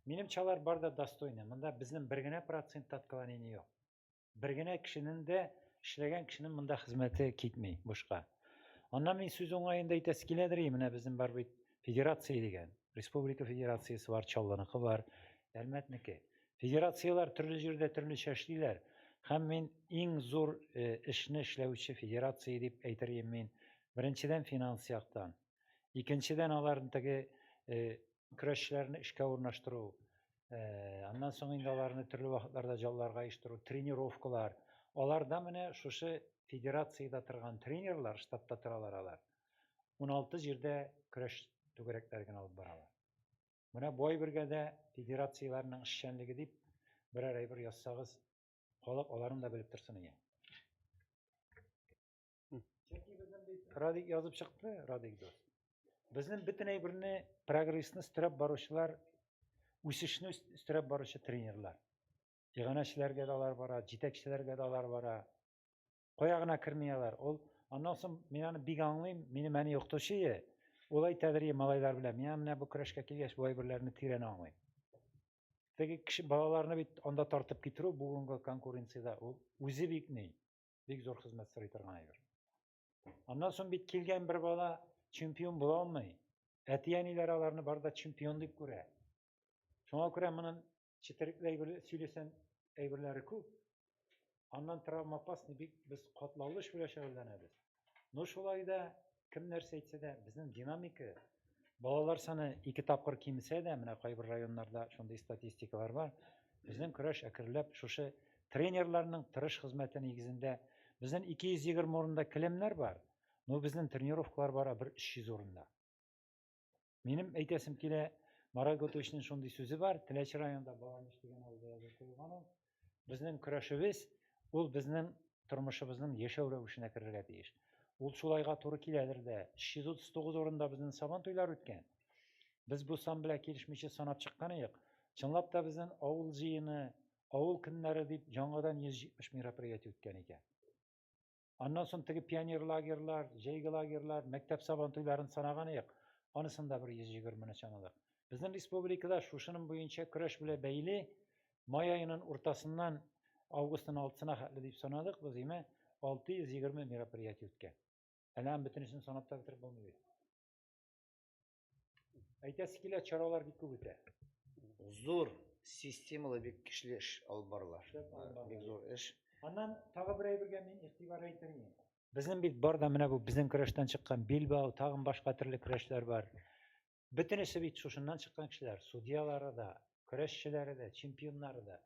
минемчә алар бар да достойны. Монда безнең бер генә процент отклонение юк. Бер генә кешенең дә эшләгән кешенең монда хезмәте китми бушка. Аннан мин сүз уңаенда әйтәсе киләдер, менә безнең бар бит федерация дигән. Республика федерациясе бар, Чаллыныкы бар, Әлмәтнеке. Федерацияләр төрле җирдә төрлечә эшлиләр. Һәм мин иң зур эшне эшләүче федерация дип әйтер идем мин. Беренчедән финанс яктан. Икенчедән аларның теге көрәшчеләрне эшкә урнаштыру, аннан соң инде аларны төрле вакытларда җалларга оештыру, тренировкалар. Аларда менә шушы федерациядә торган тренерлар, штатта торалар алар. 16 җирдә көрәш түгәрәкләре генә алып баралар. Менә бу әйбергә дә федерацияләрнең эшчәнлеге дип берәр әйбер язсагыз, халык аларын да белеп торсын иде. Чөнки безнең бит Радик язып чыкты, Радик дус. Безнең бөтен әйберне прогрессны өстерәп баручылар, үсешне өстерәп баручы тренерлар. Иганәчеләргә дә алар бара, җитәкчеләргә дә алар бара. Кая гына керми алар. Ул аннан соң мин аны бик аңлыйм, минем әни укытучы иде. Ул әйтәдер иде малайлар белән, мин менә бу көрәшкә килгәч бу әйберләрне тирән аңлыйм. Теге кеше балаларны бит анда тартып китерү бүгенге конкуренциядә ул үзе бик ни, бик зур хезмәт сорый торган әйбер. Аннан соң бит килгән бер бала чемпион була алмый. Әти-әниләр аларны бар да чемпион дип күрә. Шуңа күрә моның четерекле әйбер сөйләсәң әйберләре күп. Аннан травма опасный бик без катлаулы эш белән шөгыльләнәбез. Но шулай да кем нәрсә әйтсә дә, безнең динамика балалар саны ике тапкыр кимесә дә, менә кайбер районнарда шундый статистикалар бар. Безнең көрәш әкренләп шушы тренерларның тырыш хезмәте нигезендә безнең 220 урында келәмнәр бар, но безнең тренировкалар бара бер 300 урында. Минем әйтәсем килә, Марат Готовичның шундый сүзе бар, Теләче районында Баланыч дигән авылда язып куелган ул. Безнең көрәшебез ул безнең тормышыбызның яшәү рәвешенә керергә тиеш. Ул шулайга туры киләдер дә. 339 урында безнең сабан туйлар үткән. Без бу сан белән килешмичә санап чыккан идек. Чынлап та безнең авыл җыены, авыл көннәре дип яңадан 170 мероприятие үткән икән. Аннан соң теге пионер лагерьлар, җәйге лагерьлар, мәктәп сабан туйларын санаган идек. Анысын да бер 120-ны чамаладык. Безнең республикада шушының буенча көрәш белән бәйле май аеның уртасыннан августның 6-сына хәтле дип санадык без, име 620 мероприятие үткән. Әле аның бөтенесен санап та бетереп булмый бит. Әйтәсе килә, чаралар бик күп үтә. Зур, системалы бик көчле эш алып барыла. Бик зур эш. Аннан тагы бер әйбергә мин игътибар әйтер идем. Безнең бит бар да менә бу безнең көрәштән чыккан билбау, тагын башка төрле көрәшләр бар. Бөтенесе бит шушыннан чыккан кешеләр, судьялары да, көрәшчеләре дә, чемпионнары да.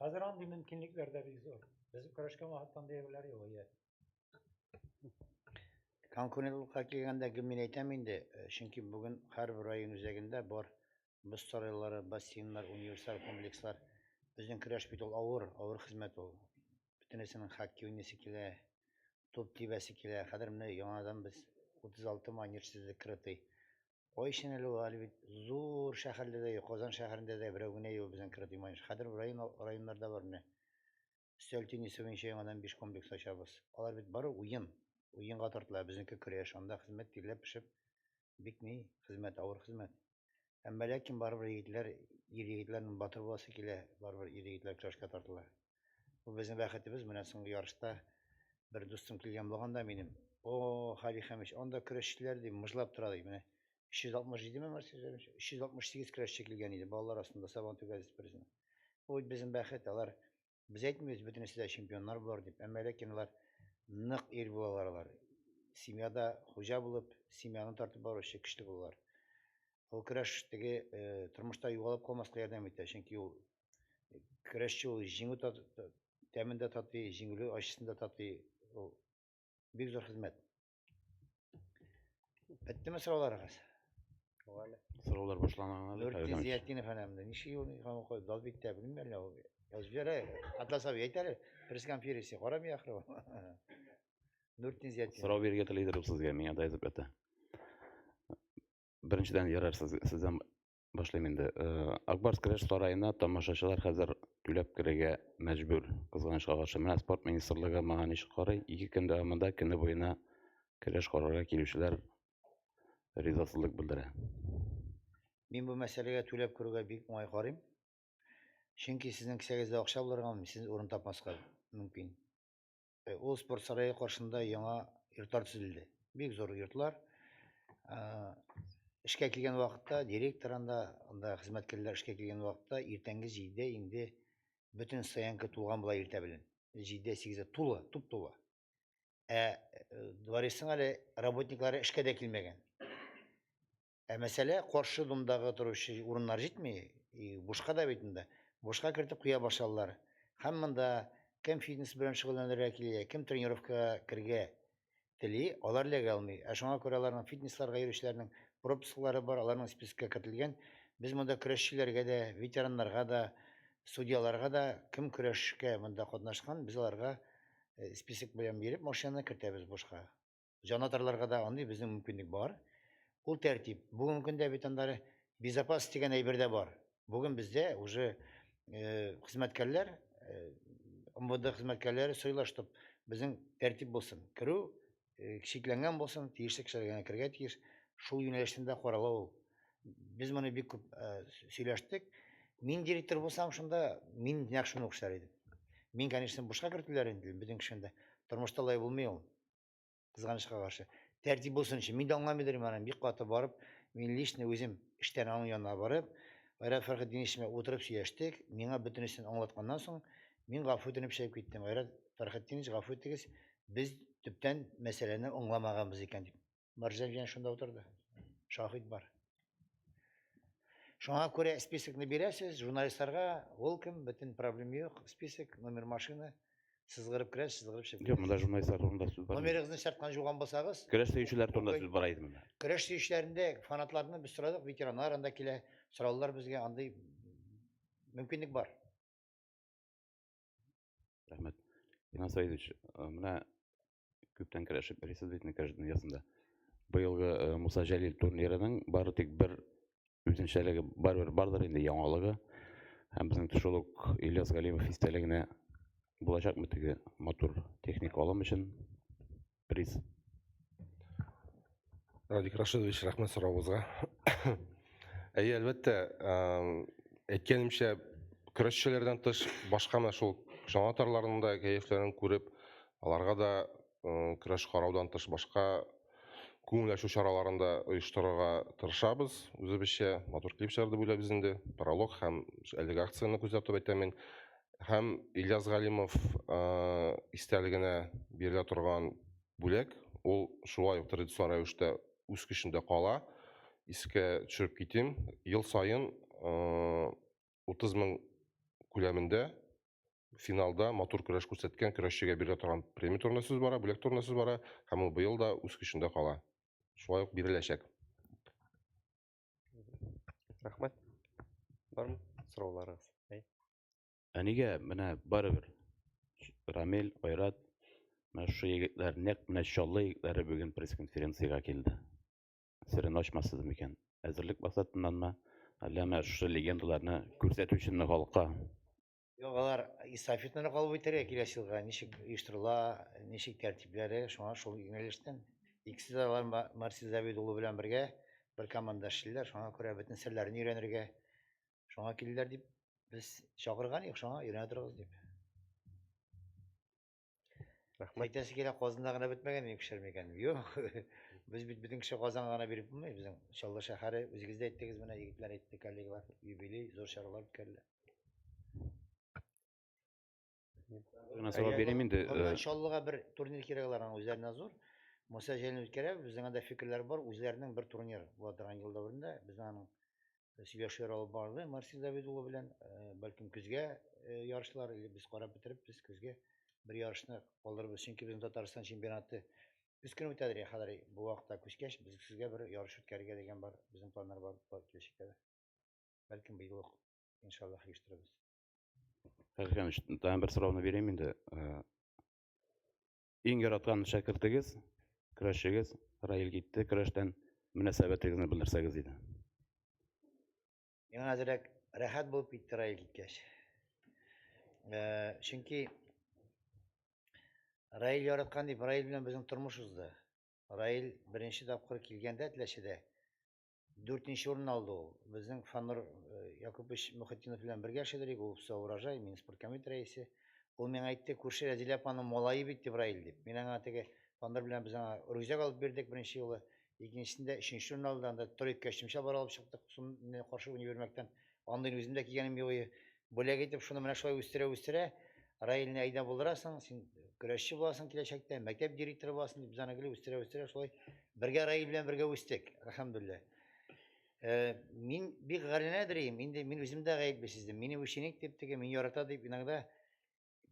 Хәзер андый мөмкинлекләр дә бик зур. Без көрәшкән вакытта андый әйберләр юк иде. Конкурентлыкка килгәндә мин әйтәм инде, чөнки бүген һәрбер район үзәгендә бар боз сарайлары, бассейннар, универсаль комплекслар. Безнең көрәш бит ул авыр, авыр хезмәт ул. Бөтенесенең хоккей уйныйсы килә, туп тибәсе килә. Хәзер менә яңадан без 36 манеж төзедек крытый. Кайчан әле ул, әле бит зур шәһәрләрдә юк, Казан шәһәрендә дә берәү генә юк безнең крытый манеж. Хәзер район районнарда бар менә. Өстәл теннисы буенча яңадан 5 комплекс ачабыз. Алар бит бары уен. Уенга тартыла, безнеке көрәш, анда хезмәт тирләп пешеп, бик ни, хезмәт, авыр хезмәт. Әмма ләкин барыбер егетләр, ир егетләрнең батыр буласы килә, барыбер ир егетләр көрәшкә тартыла. Бу безнең бәхетебез, менә соңгы ярышта бер дустым килгән булган да минем. О, Хали Хәмич, анда көрәшчеләр ди, мыжлап тора ди. Менә 367 ме, Марсель Җәмилович? 368 көрәшче килгән иде балалар арасында Сабантуй газетасы призына. Бу бит безнең бәхет, алар без әйтмибез, бөтенесе дә чемпионнар булыр дип, әмма ләкин алар нык ир булалар алар. Семьяда хуҗа булып, семьяны тартып баручы көчле булалар. Ул көрәш теге э, тормышта югалып калмаска ярдәм итә, чөнки ул э, көрәшче ул җиңү тәмен дә татый, җиңелү ачысын да татый. Ул бик зур хезмәт. Беттеме сорауларыгыз? Сораулар башлана әле. Нуртдин Зиятдинов әнә монда. Ничек ул аны куйды? Дал бит тә, белмим әллә ул. Язып җибәрә. Атлас абый әйт әле. Пресс-конференция карамый ахры ул. Нуртдин Зиятдинов. Сорау бирергә телидер ул сезгә, миңа да язып ята. Беренчедән, ярар, сез, сездән башлыйм инде. Э, Акбарс көрәш сараена тамашачылар хәзер түләп керергә мәҗбүр, кызганычка каршы. Менә спорт министрлыгы моңа ничек карый? Ике көн дәвамында көне буена көрәш карарга килүчеләр ризасызлык белдерә. Мин бу мәсьәләгә түләп керүгә бик уңай карыйм. Чөнки сезнең кесәгездә акча булырга мөмкин, сез урын тапмаска мөмкин. Э, ул спорт сарае каршында яңа йортлар төзелде. Бик зур йортлар. Э, эшкә килгән вакытта директор анда, анда хезмәткәрләр эшкә килгән вакытта иртәнге 7-дә инде бөтен стоянка тулган була иртә белән. 7-дә, 8-дә тулы, туп-тулы. Ә э, дворецның әле работниклары эшкә дә килмәгән. Ә мәсәлә, каршы домдагы торучы урыннар җитми, и бушка да бит инде. Бушка кертеп куя башладылар. Һәм монда кем фитнес белән шөгыльләнергә килә, кем тренировкага керергә тели, алар эләгә алмый. Ә шуңа күрә аларның фитнесларга йөрүчеләрнең пропусклары бар, аларның спискка кертелгән. Без монда көрәшчеләргә дә, ветераннарга да, судьяларга да, кем көрәшкә монда катнашкан, без аларга э, список белән биреп, машинаны кертәбез бушка. Җанатарларга да андый безнең мөмкинлек бар. Ул тәртип. Бүгенге көндә бит аннары безопас дигән әйбер дә бар. Бүген бездә уже э, хезмәткәрләр, э, МВД хезмәткәрләре сорыйлар, чтоб безнең тәртип булсын. Керү э, чикләнгән булсын, тиешле кешеләр генә керергә тиеш. Шул юнәлештән дә карала ул. Без моны бик күп э, сөйләштек. Мин директор булсам шунда, мин нәкъ шуны ук эшләр идем. Мин, конечно, бушка кертүләр инде, бөтен кешене дә. Тормышта алай булмый ул. Кызганычка каршы. Тәртип булсын өчен. Мин дә аңламый йөрим аны. Бик каты барып, мин лично үзем эштән аның янына барып, Айрат Фәрхетдинович белән утырып сөйләштек. Миңа бөтенесен аңлатканнан соң, мин гафу үтенеп чыгып киттем. Айрат Фәрхетдинович, гафу итегез, без төптән мәсьәләне аңламаганбыз икән дип. Марҗан җан шунда утырды. Шаһит бар. Шуңа күрә списокны бирәсез журналистларга, welcome, бөтен проблем юк, список, номер машины, сызгырып керәсез, сызгырып чыгып Юк, монда журналистлар турында сүз бармый. Номерыгызны чарткан жуган булсагыз, Көрәш сөючеләр турында сүз бара иде монда. Көрәш сөючеләрендә фанатларны без сорадык, ветераннар анда килә, сораулар безгә андый мөмкинлек бар. Рәхмәт. Ринат Саидович, э, менә күптән көрәшеп йөрисез бит инде көрәш дөньясында. Быелгы э, Муса Җәлил турнирының бары тик бер үзенчәлеге барыбер бардыр инде яңалыгы. Һәм безнең шул ук Ильяс Галимов истәлегенә булачакмы теге матур техник алым өчен приз? Радик Рашидович, рәхмәт соравыгызга. Әйе, әлбәттә, әйткәнемчә, көрәшчеләрдән тыш башка менә шул җанатарларның да кәефләрен күреп, аларга да көрәш караудан тыш башка күңел ачу чараларын да оештырырга тырышабыз үзебезчә. Матур клип чыгарды бүләбез инде. Пролог һәм әлеге акцияне күздә тотып әйтәм мин. Һәм Ильяс Галимов истәлегенә бирелә торган бүләк, ул шулай ук традицион рәвештә үз көчендә кала. Искә төшереп китим, ел саен 30 мең күләмендә финалда матур көрәш күрсәткән көрәшчегә бирелә торган премия турында сүз бара, бүләк турында сүз бара, һәм ул быел да үз көчендә кала. Шулай ук биреләчәк. Рәхмәт. Бармы сорауларыгыз? Әй. Ә нигә менә барыбер Рамил, Айрат, менә шушы егетләр, нәкъ менә Чаллы егетләре бүген пресс-конференциягә килде. Серен ачмассыз микән? Әзерлек максатыннанмы? Әллә менә шушы легендаларны күрсәтү өченме халыкка? Юк, алар эстафетаны кабул итәргә киләсе елга ничек оештырыла, ничек тәртипләре, шуңа шул юнәлештән. Икесе дә алар Марсил Забид улы белән бергә бер команда эшлиләр, шуңа күрә бөтен серләрен өйрәнергә шуңа килделәр дип без чакырган идек, шуңа өйрәнә торыгыз дип. Рәхмәт. Әйтәсе килә, Казанда гына бетмәгән минем кешеләр микән? Юк. Без бит бөтен кеше Казанга гына биреп булмый. Безнең Чаллы шәһәре, үзегез дә әйттегез менә, егетләр әйтте, коллегалар, юбилей, зур чаралар үткәрелә. Гына сорау бирим инде. Гомумән, Чаллыга бер турнир кирәк аларның үзләренә зур. Муса Җәлил үткәрә, безнең анда фикерләр бар, үзләренең бер турнир була торган ел дәверендә. Безнең аның сөйләшүләр алып барды Марсил Давид улы белән. Бәлкем көзгә ярышлар, или без карап бетереп, без көзгә бер ярышны калдырырбыз. Чөнки безнең Татарстан чемпионаты көз көне үтәдер, хәзер бу вакытта күчкәч, без көзгә бер ярыш үткәрергә дигән бар, безнең планнар бар, бар киләчәктә дә. Бәлкем быел ук, иншаллаһ, оештырырбыз. Хәлиханович, тагын бер сорауны бирәм инде. Иң яраткан шәкертегез, көрәшчегез Раил китте көрәштән. Мөнәсәбәтегезне белдерсәгез иде. Миңа әзрәк рәхәт булып китте Раил киткәч. Чөнки Раил яраткан дип, Раил белән безнең тормыш узды. Раил беренче тапкыр килгәндә Теләчедә Дүртенче урын алды ул. Безнең Фаннур Якупович Мөхетдинов белән бергә эшләдек, ул ПСО Урожай, мин спорткомитет рәисе. Ул миңа әйтте, күрше Рәзилә апаның малае бит дип Раил дип. Мин аңа теге Фаннур белән без аңа рюкзак алып бирдек беренче юлы. Икенчесендә өченче урын алды, анда тройка костюм чалбар алып чыктык, шуны каршы универмагтан. Андыйны үзем дә кигәнем юк иде. Бүләк итеп шуны менә шулай үстерә-үстерә Раилне әйдә булдырасың, син көрәшче буласың киләчәктә, мәктәп директоры буласың дип без аны гел үстерә-үстерә шулай бергә Раил белән бергә үстек, әлхәмдүлилләһ. Мин бик гарьләнәдер идем, инде мин үзем дә гаепле сиздем. Мине ученик дип теге, мин ярата дип иногда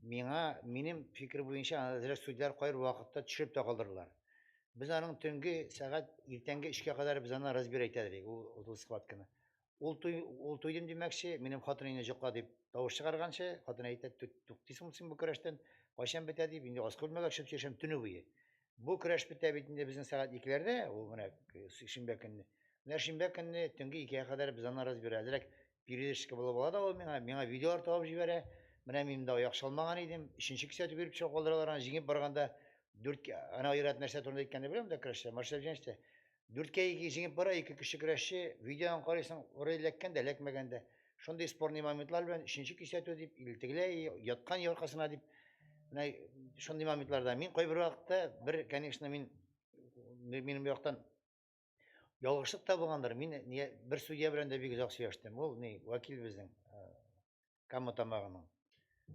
миңа, минем фикер буенча, әзрәк судьялар кайбер вакытта төшереп тә калдырдылар. Без аның төнге сәгать иртәнге 3-кә кадәр без аны разбир әйтә идек, ул схватканы. Ул туй, ул туйдым димәкче, минем хатын инде җокла дип тавыш чыгарганчы, хатын әйтә, туктыйсың син бу көрәштән, кайчан бетә дип, инде аскы бүлмәгә төшеп сөйләшәм төне буе. Бу көрәш бетә бит инде безнең сәгать икеләрдә, ул менә шимбә көнне. Менә шимбә көнне төнге икегә кадәр без аны разбира. Әзрәк передышка булып ала да ул миңа, миңа видеолар табып җибәрә. Менә мин дә аяк чалмаган идем, өченче кисәтү биреп чыгып калдыралар, аны җиңеп барганда дүрткә, ана Айрат нәрсә турында әйткәнне беләм дә көрәштә, Марсель Евгеньевич тә. Дүрткә ике җиңеп бара, ике көчле көрәшче, видеодан карыйсың, вроде эләккән дә, эләкмәгән дә. Шундый спорный моментлар белән өченче кисәтү дип, или тегеләй, яткан аркасына дип. Менә шундый моментларда мин кайбер вакытта бер, конечно, мин минем яктан ялгышлык та булгандыр. Мин бер судья белән дә бик озак сөйләштем. Ул ни, вәкил безнең, Кама Тамагының.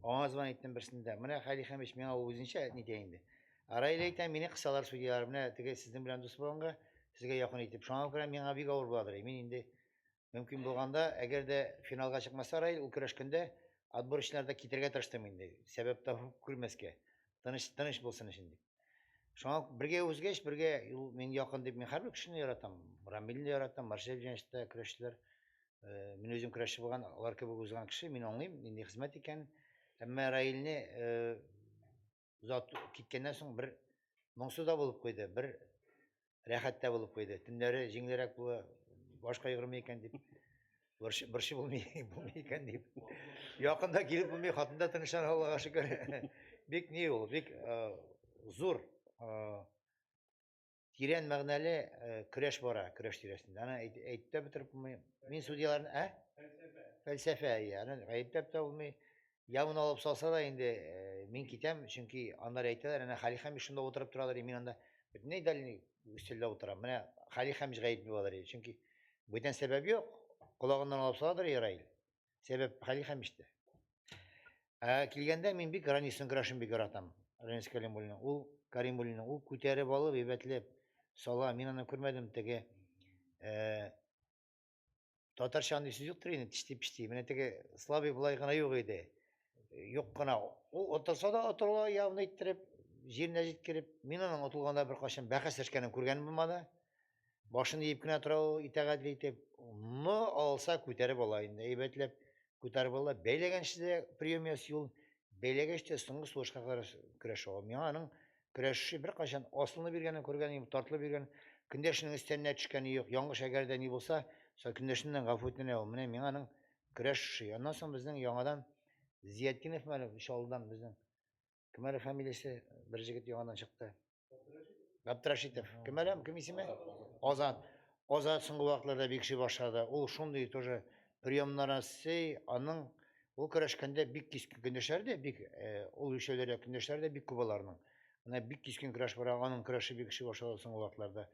Аңа звонить иттем берсендә. Менә Хәли Хәмич миңа ул үзенчә нитә инде. Ә Раил әйтә, мине кысалар судьялар, менә теге сезнең белән дус булганга, сезгә якын итеп. Шуңа күрә миңа бик авыр буладыр. Мин инде мөмкин булганда, әгәр дә финалга чыкмаса Раил, ул көрәшкәндә отборочныйларда китәргә тырыштым инде. Сәбәп табып күрмәскә. Тыныч, тыныч булсын өчен дип. Шуңа бергә үзгәч, бергә ул мин якын дип мин һәрбер кешене яратам. Рамилне яратам, Марсель Евгеньевич та көрәшчеләр. Мин үзем көрәшче булган, алар кебек узган кеше, мин аңлыйм, нинди хезмәт икәнен. Әмма Раилне озат киткәннән соң бер моңсу да булып куйды, бер рәхәт тә булып куйды. Төннәре җиңелрәк була, баш кайгырмый икән дип. Борчы, борчы булмый, булмый икән дип. Якында килеп булмый, хатын да тынычлана, Аллага шөкер. Бик ни ул, бик зур тирән мәгънәле көрәш бара, көрәш тирәсендә. Аны әйтеп тә бетереп булмый. Мин судьяларны, ә? Фәлсәфә. Фәлсәфә, иә. Аны гаепләп тә булмый. Явын алып салса да инде мин китәм, чөнки аннары әйтәләр, әнә Хәли Хәмиш шунда утырып торадыр, мин анда бөтенләй дальний өстәлдә утырам. Менә Хәли Хәмиш гаепле буладыр, чөнки бүтән сәбәп юк. Колагыннан алып саладыр Раил. Сәбәп Хәли Хәмиштә. Ә килгәндә мин бик Ранисның көрәшен бик яратам. Ранис Калимуллин. Ул Каримуллин, ул күтәреп алып, әйбәтләп сала. Мин аны күрмәдем теге татарча андый сүз юктыр инде, тишти-пишти. Менә теге слабый болай гына юк иде. Юк кына. Ул отылса да отыла явно иттереп, җиренә җиткереп. Мин аның отылганда беркайчан бәхәсләшкәнен күргәнем булмады. Башын иеп кенә тора ул, итагатьле итеп. Но алса күтәреп ала инде, әйбәтләп күтәреп ала. Бәйләгәнче дә прием ясый ул, бәйләгәч тә соңгы сулышка кадәр көрәшә ул. Миңа аның көрәше беркайчан асылынып йөргәнен күргәнем юк, тартылып йөргән, көндәшенең өстәленә төшкәне юк. Яңгыш әгәр дә ни булса, сол көндәшеннән гафу үтенә ул. Менә миңа аның көрәш ошый. Аннан соң безнең яңадан Зиятдинов әле Чаллыдан безнең. Кем әле фамилиясе? Бер җегет яңадан чыкты. Габдрашитов. Кем әле? Кем исеме? Азат. Азат соңгы вакытларда бик ши башлады. Ул шундый тоже приемнары сей, аның ул көрәшкәндә бик кискен көндәшләр дә бик э, ул үлчәүләрдә көндәшләр дә бик күп аларның. Менә бик кискен көрәш бара, аның көрәше бик ши башлады соңгы вакытларда.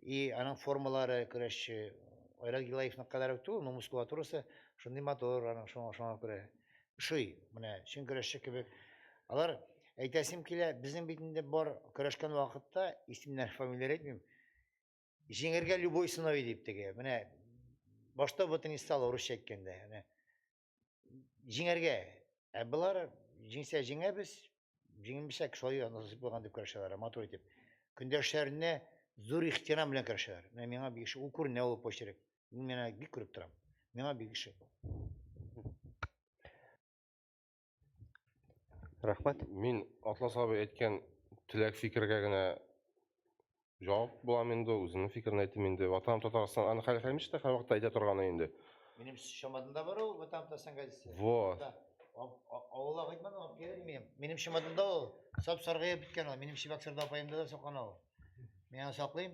И аның формалары көрәшче Айрат Гилаевның кадәр үк түгел, но мускулатурасы шундый матур аның шуңа шуңа күрә. Ошый, менә чын көрәшче кебек. Алар әйтәсем килә, безнең бит инде бар көрәшкән вакытта, исемнәр, фамилияләр әйтмим, җиңергә любой ценой дип теге. Менә башта бы ты не стал русча әйткәндә. Менә җиңәргә. Ә болар җиңсә җиңәбез, җиңелмәсәк шулай насыйп булган дип көрәшәләр, матур итеп. Көндәшләренә зур ихтирам белән көрәшәләр. Менә миңа бик ошый. Ул күренә ул почерк. Мин менә бик күреп торам. Миңа бик ошый. Рәхмәт. Мин Атлас абый әйткән теләк фикергә генә җавап булам инде, үземнең фикерне әйтим инде. Ватаным Татарстан, аны Хәлил Хәмитович та һәрвакытта әйтә торганы инде. Минем чемоданда бар ул Ватаным Татарстан газетасы. Вот. Авылга кайтмадым, алып килер минем. Минем чемоданда ул сап саргаеп беткән ул. Минем Чебоксарда апаемда да саклана ул. Мин аны саклыйм.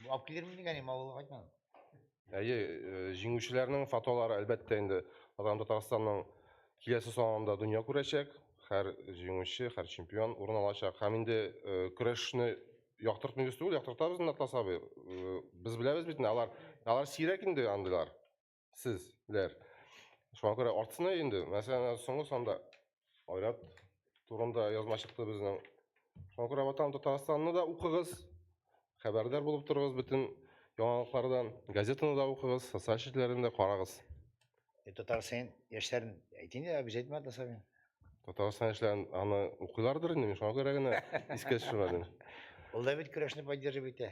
Алып килермен дигән идем, авылга кайтмадым. Әйе, э, җиңүчеләрнең фотолары әлбәттә инде Ватаным Татарстанның киләсе санында дөнья күрәчәк. Һәр җиңүче, һәр чемпион урын алачак. Һәм инде э, көрәшне яктыртмыйбыз түгел, яктыртабыз инде Атлас абый. Э, без беләбез бит инде, алар алар сирәк инде андыйлар. Сезләр. Шуңа күрә артсын инде. Мәсәлән, соңгы санда Айрат турында язма чыкты безнең. Шуңа күрә Ватан Татарстанны да укыгыз, хәбәрдар булып торыгыз бөтен яңалыклардан, газетаны да укыгыз, социаль челтәрләрен дә карагыз. Э, Татарстан яшьләрен әйтин дә, обязательно Атлас абый. Татарстан яшьләрен аны укыйлардыр инде, мин шуңа күрә генә искә төшермәдем. Ул да бит көрәшне поддерживать итә.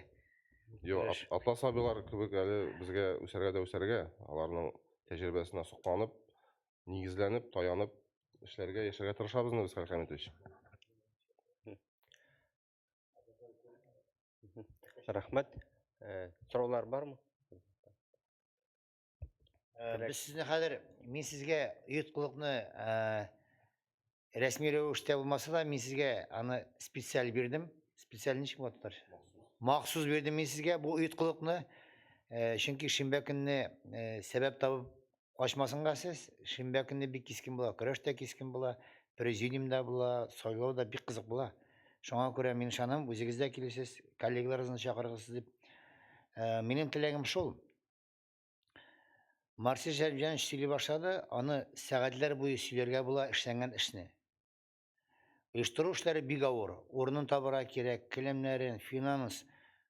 Юк, Атлас абыйлар кебек әле безгә үсәргә дә үсәргә, аларның тәҗрибәсенә сокланып, нигезләнеп, таянып эшләргә, яшәргә тырышабыз инде без, Хәлил Хәмитович. Рәхмәт. Э, сораулар бармы? Э, без сезне хәзер, мин сезгә оеткылыкны э, рәсми рәвештә булмаса да, мин сезгә аны специаль бирдем. Специаль ничек була татарча? Махсус бирдем мин сезгә бу оеткылыкны. Чөнки шимбә көнне сәбәп табып Качмасынга сез, шимбә көнне бик кискен була, көрәш тә кискен була, президиум да була, сайлау да бик кызык була. Шуңа күрә мин ышанам, үзегез дә килерсез, коллегаларыгызны чакырыгыз дип. Э, минем теләгем шул. Марсель Шәрипҗанович сөйли башлады, аны сәгатьләр буе сөйләргә була эшләнгән эшне. Оештыру эшләре бик авыр. Урынын табырга кирәк, келәмнәрен, финанс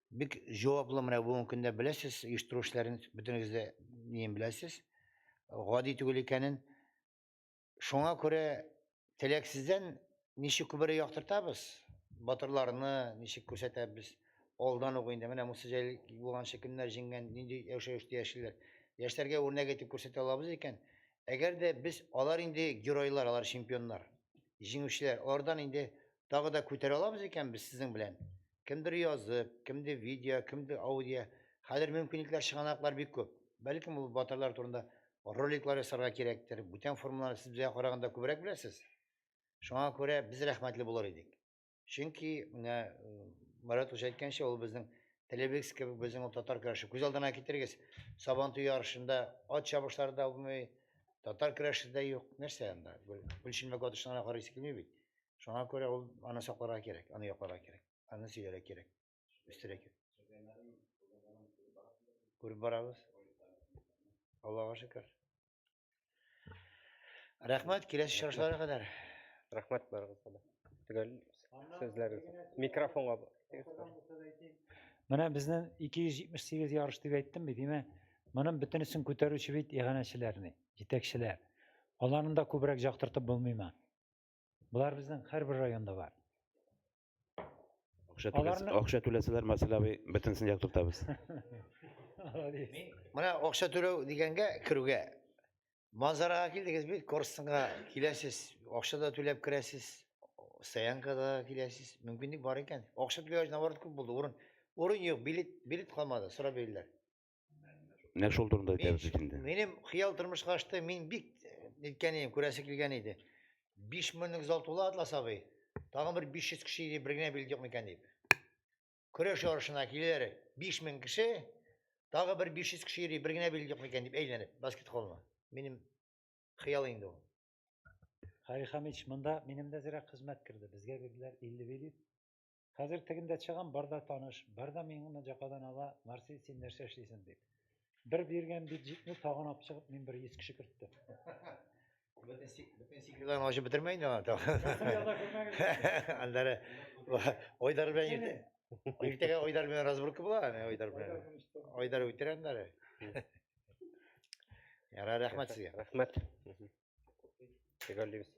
бик җаваплы менә бүгенге көндә беләсез, оештыру эшләрен бөтенегез дә ниен беләсез. Гади түгел икәнен. Шуңа күрә теләксездән ничек күбрәк яктыртабыз, батырларны ничек күрсәтәбез. Алдан ук инде менә Муса Җәлил булганчы кемнәр җиңгән, нинди яшәештә яшиләр. Яшьләргә үрнәк итеп күрсәтә алабыз икән, Әгәр дә без, алар инде геройлар, алар чемпионнар, җиңүчеләр, алардан инде тагы да күтәрә алабыз икән без сезнең белән. Кемдер язып, кемдер видео, кемдер аудио. Хәзер мөмкинлекләр, чыганаклар бик күп. Бәлкем ул батырлар турында роликлар ясарга кирәктер. Бүтән формаларны сез безгә караганда күбрәк беләсез. Шуңа күрә без рәхмәтле булыр идек. Чөнки менә Марат үзе әйткәнчә, ул безнең телебез кебек безнең ул татар көрәше. Күз алдына китерегез, Сабантуй ярышында ат чабышлары да булмый, татар көрәше дә юк. Нәрсә анда? Гөлчинбәк атышына гына карыйсы килми бит. Шуңа күрә ул аны сакларга кирәк, аны якларга кирәк, аны сөйләргә кирәк, үстерергә кирәк. Күреп барабыз. Аллага шөкер. Рәхмәт, киләсе очрашуларга кадәр. Рәхмәт барыгызга да. Төгәл сүзләрегез. Микрофонга. Менә безнең 278 ярыш дип әйттем бит, димә. Моның бөтенесен күтәрүче бит иганәчеләрне, җитәкчеләр. Аларны да күбрәк яктыртып булмыймы? Болар безнең һәрбер районда бар. Акча түләс, акча түләсәләр, Марсель абый, бөтенесен яктыртабыз. Менә акча түләү дигәнгә керүгә манзарага килдегез бит, Корстонга киләсез, акча да түләп керәсез, стоянкада киләсез, мөмкинлек бар икән. Акча түләгәч, наоборот, күп булды. Урын, урын юк, билет, билет калмады, сорап йөриләр. Менә шул турында әйтәбез бит инде. Минем хыял тормышка ашты, мин бик ниткән идем, күрәсе килгән иде. 5000 зал тула Атлас абый. Тагын бер 500 кеше иде, бер генә билет юк микән дип. Көрәш ярышына киләләр 5000 кеше, тагы бер 500 кеше йөри, бер генә билет юк микән дип әйләнеп, баскет холлына. Минем хыял инде ул. Харри Хамич, монда минем дә зирәк хезмәт керде. Безгә бирделәр 50 билет. Хәзер тегендә чыгам, бар да таныш, бар да миңа якадан ала, Марсель, син нәрсә эшлисең дип. Бер биргән бит җитми, тагын алып чыгып, мин бер 100 кеше керттем. Бөтен секретларын ачып бетермә инде аны. Аннары Айдар белән иртә. Иртәгә Айдар белән разборка була, аны Айдар белән. Айдар үтерә аннары. Ярар, рәхмәт сезгә. Рәхмәт. Төгәллибез.